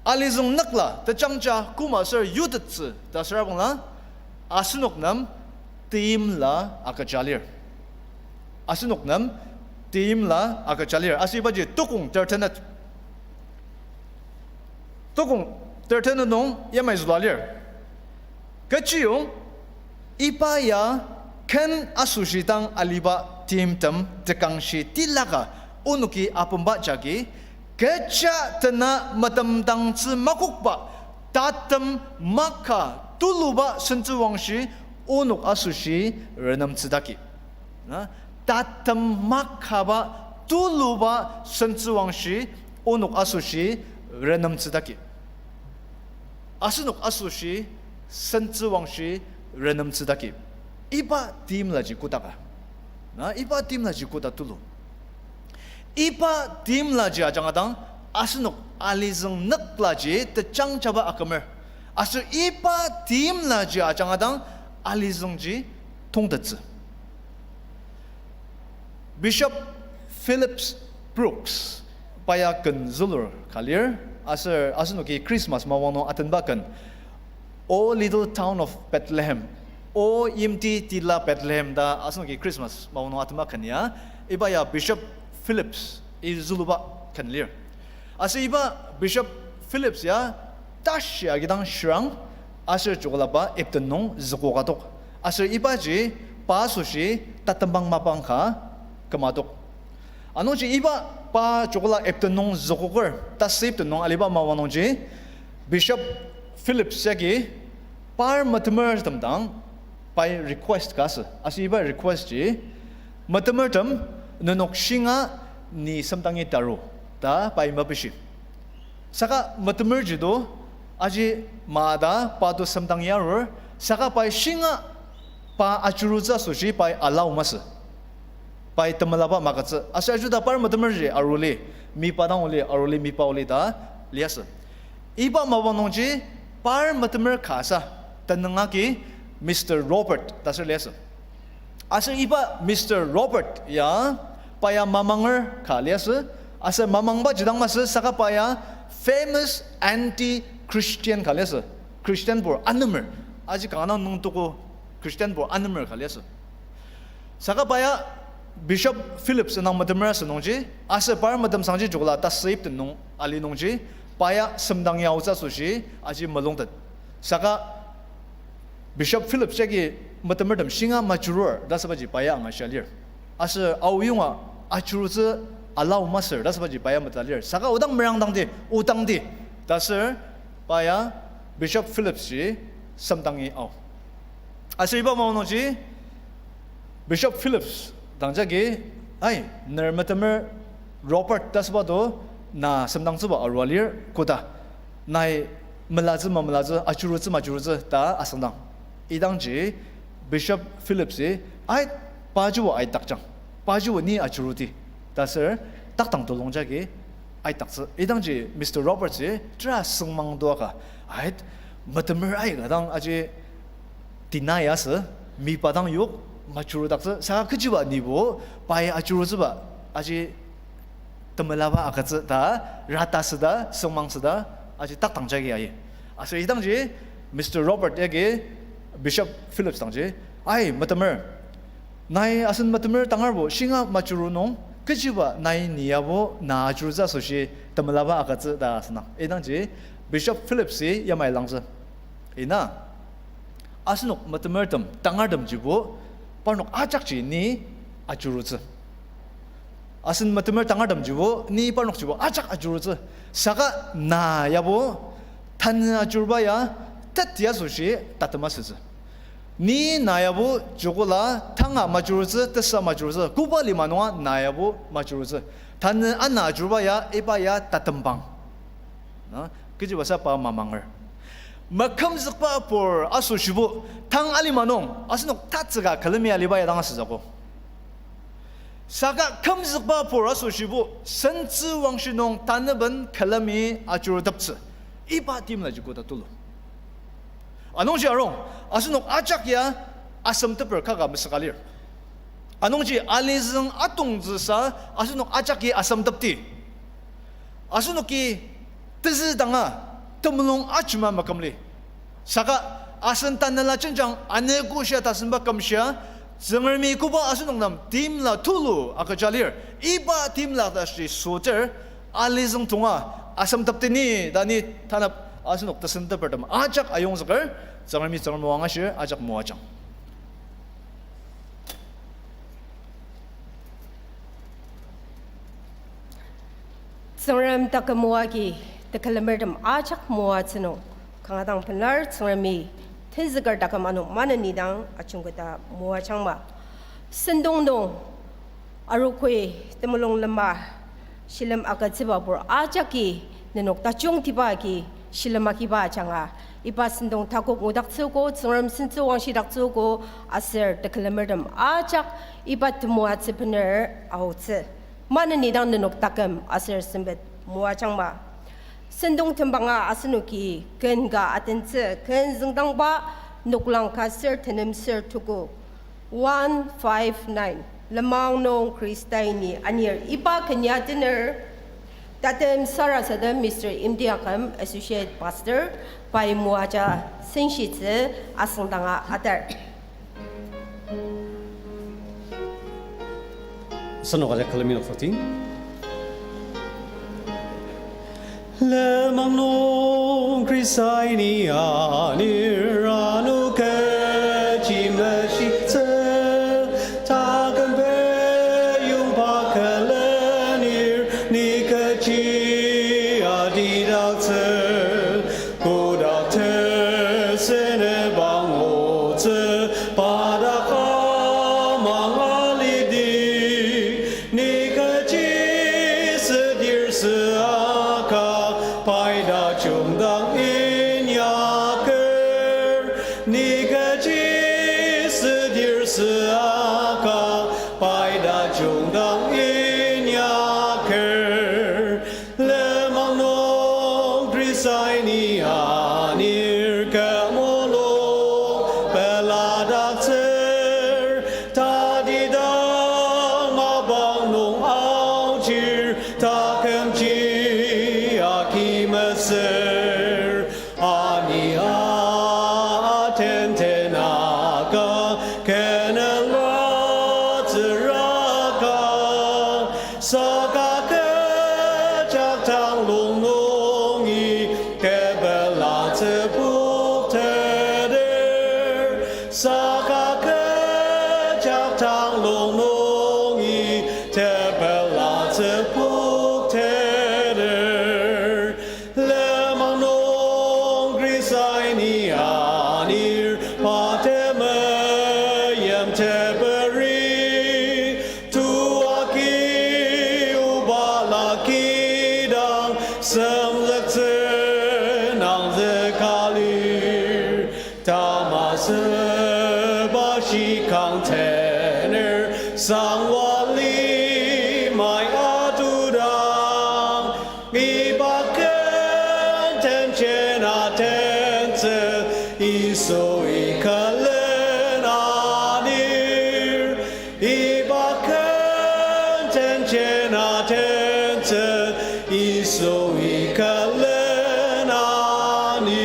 alizüng nükla tejangja koma aser yutettsü ta süra bangla, asenok nem teimla agüja lir. Asenok nem teimla agüja lir. Aser ibaji Tokong tertenet. Tokong tertenet nung yamai zülua lir. Kechiyong iba ya ken asoshi dang aliba timtem tekangshi tilaka onoki apemba jagi kecha tena metemdangtsü makokba tatem maka tuluba sentsüwangshi onok asoshi renemtsüdaki. Na, tatem makaba tuluba sentsüwangshi onok asoshi renemtsüdaki. Asenok asoshi sentsüwangshi renemtsüdaki. Iba timlaji kodaka. Na, iba timlaji koda tulu. Iba timlaji ajanga dang asenok alizüng nüklaji tejangjaba akümer. Aser iba timlaji ajanga dang alizüngji tongtettsü. Bishop Phillips Brooks, pa ya ken zülur ka lir, aser asenoki Christmas mapang nung atenba ken, O Little Town of Bethlehem, O yimti tila Bethlehem ta asenoki Christmas mapang nung atenba ken ya, iba ya Bishop Phillips-i züluba ken lir. Aser iba Bishop Phillips ya tashi agidang shirang, aser jokolaba Ipton nung zükoka tok. Aser ibaji pa asoshi tatembang mapang ka küma tok. Anungji iba pa jokola Ipton nung zükoker, tasü Ipton nung aliba mapang nungji Bishop Phillips yagi Par metemertem dang pai request ka asü. Aser iba request ji, metemertem, nenok shinga ni semdangi taru ta pai mepishi. Saka metemerji do, aji mata pa do semdangi arur, saka pai shinga pa ajurutsü asoshi pai allow masü. Pai temelaba magütsü. Aser ajuda par metemerji aruli, mipa dang oli, aruli mipa oli ta liasü. Iba mapang nungji par metemer kasa, tenüng agi Mister Robert ta ser liasü. Aser iba Mister Robert ya, pa ya mamanger ka liasü, aser mamangba jidang masü, saka pa ya famous anti-Christian ka liasü. Christianbur anemer, aji kanga nung nungtuko Christianbur anemer ka liasü. Saka pa ya Bishop Phillips indang metemer asü nungji, aser par metemsangji jokla tasüip den nung ali nungji, pa ya semdangi aotsü asoshi aji mulungtet. Saka Bishop Phillips jagi metemertem shinga majurur ta asübaji pa ya angashia lir. Aser aoyonga ajurutsü allow masür ta asübaji pa ya meta lir. Saka odang merangdangdi, odangdi ta ser pa ya Bishop Phillips ji semdangi ao. Aser iba mapang nungji Bishop Phillips dang jagi, ai, ner metemer Robert ta asüba do na semdangtsüba arua lir koda, nai melatsü mamelatsü, ajurutsü majurutsü ta asüngdang. Idangji Bishop Phillips-i, ai, pajibo aidakjang, pajibo ni ajuruti ta ser takdang tulung jagi aidaktsü. Idangji Mister Roberts-i tera süngmang doaka, ai, metemer aika dang aji deny asü, mipa dang yok, majurudaktsü, saka kechiba nibo pai ajurutsüba aji temelaba agütsü ta, rata süda, süngmang süda, aji takdang jagi ayi. Aser idangji Mister Robert yagi Bishop Phillips dangji, ai, metemer, nai asen metemer tangarbo shinga majuru nung, kechiba nai ni yabo na ajurutsü asoshi temelaba agütsü ta asüngdang. Idangji Bishop Phillips-i yamai langzü. Ina, asenok metemertem tangartemjibo parnok ajakji ni ajurutsü. Asen metemer tangartemjibo ni parnokjibo ajak ajurutsü. Saka na yabo tanü ajuruba ya teti asoshi tatem asütsü. Ni na yabo joko la tanga majurutsü, tesa majurutsü, koba lima nunga na yabo majurutsü. Tanü ana ajuruba ya iba ya tatembang. Na, kechibasa pa mamanger. Makümzükba apur asoshibo, tang alima nung asenok tatsüka külemi aliba ya dang asütsüogo. Saka kümzükba apur asoshibo sentsü wangshi nung tanaben külemi ajuruteptsü. Iba timlaji koda tulu. Anungji arung, asenok ajak ya asemteper kaka mesüka lir. Anungji alizüng atongtsüsa asenok ajaki asemtepti. Asenoki tezü danga temulung ajema makümli. Saka asen tanela jenjang anogo shia tasemba kümshia, Tsüngremi koba asenok nem timla tulu agüja lir. Iba timla tashi süter, alizüng tonga asemteptini ta ni tanap asenok tesentepertem ajak ayongzüker, Tsüngremi Tsüngrem o angashir ajak moajang. Tsüngrem taküm moagi, tekülemertem ajak moatsü nung, kanga dang pelar Tsüngremi tenzüker taküm ano maneni dang ajungketa moajangma. Sentong nung arogoi temulung lema shilem agütsüba pur ajaki nenok tajungtiba agi shilem agiba ajanga, iba sentong takok ngudaktsüogo, Tsüngrem sentsü wangshidaktsüogo, aser tekülemertem ajak iba temoatsü bener aotsü. Maneni dang nenok taküm aser sempet moajangma. Sentong tembanga asenoki ken ka atentsü, ken züngdangba noklang ka ser tenem ser tuku, one five nine, lenmang nung Khrista ni anir, iba ken ya atener, tatem sarasadem Mister Imtiakam, Associate Pastor, pai moaja senshitsü asüngdanga atar. Senoka ja kalemi nokfati. Lenmang nung Khrista ni anir, ano kechi meshitsü, taküm peyongba külenir, ni kechi atidaktsü, kodak tesene Dang inyaker, lenmang nung Khristai ni anir kü mulung peladaktsür, tatidang mapang nung aochir takümji agi mesür. Ani a tenten aka, kenen ratsüraka, saka kecha tang lung nungi tepela tsübukteter, saka kecha tang lung nungi tepela tsübukteter. Lenmang nung Khristai ni anir pa temeim teperi, tuaki oba laki dang semzüktsü nangzüka lir. Tamasüba shikang tener sangwa limai atudang, iba ken tenjen atentsü Yisui külen anir. Iba ken tenjen atentsü Yisui külen anir.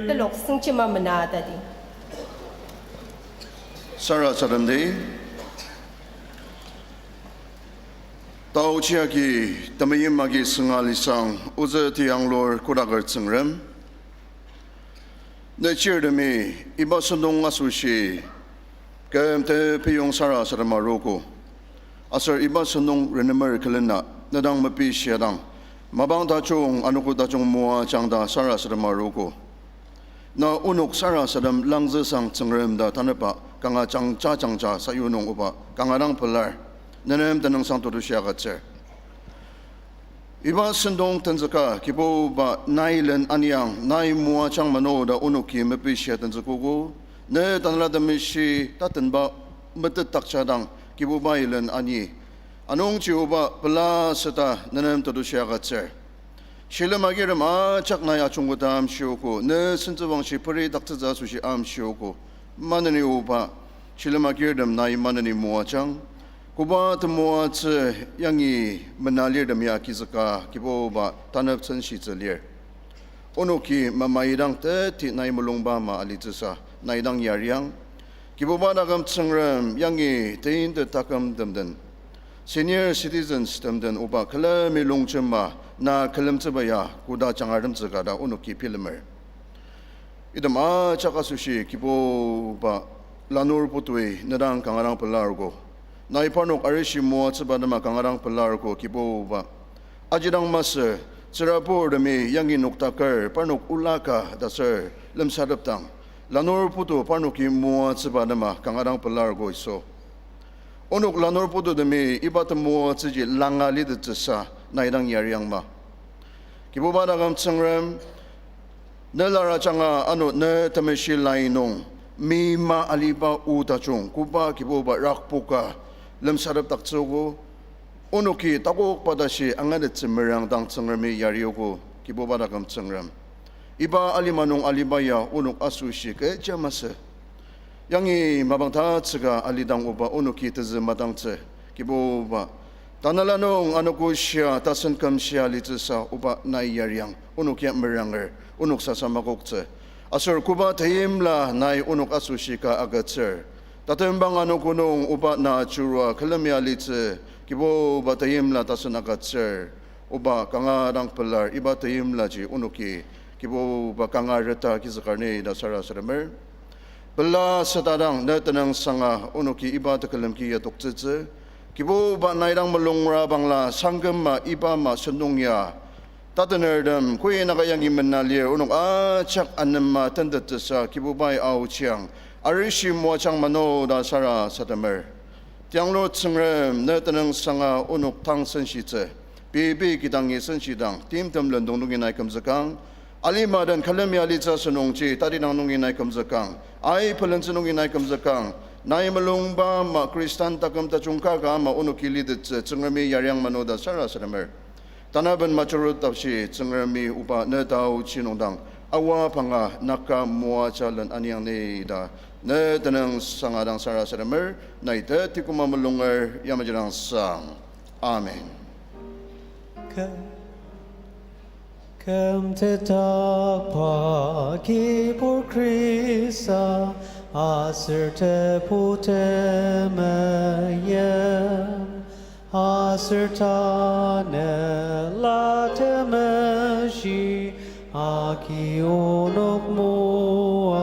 Telok sengjima mena tadi. Sarasademdi. Taochi agi, temeim agi sünga lisang, ozü tiyanglur kodaker Tsüngrem. Ne chirtemi iba sentong asoshi, küm tepiyong sarasadema arogo. Aser iba sentong renemer külena, ne dang mepishia dang, mapang tajung, anogo tajung moajang ta sarasadema arogo. Na onok sarasadem langzüsang Tsüngrem ta tanüba kanga jangja jangja sayunung oba kanga dang pelar, nenem tenüngsang tetushi agütsür. Iba sentong tenzüka Kibuba nai len aniang, nai moajang mano ta onoki mepishia tenzükogo, ne Tanela Temeshi tatenba metetdakja dang Kibubai len ani. Anungji oba pela seta nenem tetushi agütsür. Shilem agirtem ajak nai ajungkoda amshiogo, ne sentsüwangshi peridaktsütsü asoshi amshiogo. Maneni oba, shilem agirtem nai maneni moajang. Koba temoatsü yangi mena lirtem ya agizüka Kibuba tanep senshitsü lir. Onoki mamaidang teti nai mulungba ama alitsüsa nai dang yariang. Kibuba taküm Tsüngrem yangi teintet takümtem den, senior citizens tem den oba külemi longjema na külemtsüba ya koda jangartemtsü ka ta onoki bilemer. Item ajak asoshi Kibuba lanur putui ne dang kanga dang pelargo. Nai parnok arishi moatsüba tema kanga dang pelargo Kibuba. Aji dang masü, tsüraburtemi yangi noktaker parnok ola ka ta aser lemsatepdang, lanur putu parnoki moatsüba tema kanga dang pelargo Yisu. Onok lanur pututemi iba temoatsüji langa litettsüsa nai dang yariangma. Kibuba taküm Tsüngrem, ne lar ajanga ano ne temeshi lai nung, mima aliba o tajung koba Kibuba rakpoka lemsatepdaktsüogo, onoki takokba tashi angatettsü merang dang Tsüngremi yariogo, Kibuba taküm Tsüngrem. Iba alima nung aliba ya onok asoshi kecha masü. Yangi mapang tatsüka alidang oba onoki tezü madangtsü, Kibuba. Tanela nung anogo shia tasen kümshia litsüsa oba nai yariang, onok ya meranger, onok sasa makoktsü. Aser koba teimla nai onok asoshi ka agütsür. Tatembang anogo nung oba na churua külemi alitsü, Kibuba teimla tasen agütsür. Oba kanga dang pelar iba teimlaji onoki, Kibuba kanga reta kizükarni ta sarasademer. Pela setadang ne tenüngsanga onoki iba tekülem ki ya toktsütsü. Kibuba nai dang mulungra bangla sangküma iba ama sentong ya tatenertem koinaka yangi mena lir onok ajak anema tentettsüsa Kibubai aochiang arishi moajang mano ta sarasademer. Tianglu Tsüngrem ne tenüngsanga onok tang senshitsü, pei pei kidangi senshidang, timtem lendong nungi nai kümzükang, alima den külemi alitsü asünungji tatidang nungi nai kümzükang, ai pelentsü nungi nai kümzükang, Nai mulungba ama Khristan taküm tajung kaka ama onoki litettsü Tsüngremi yariang mano ta sarasademer. Tanaben majorut tashi Tsüngremi oba ne taochi nungdang awa panga naka moajalen aniang ni ta ne tenüngsang dang sarasademer, nai te tikuma mulunger yamaji dang sang. Amen. Kü- Kümtetdakba Kibur Khrista, aser Tebu temeim, aser Tanela Temeshi agi onok moajang.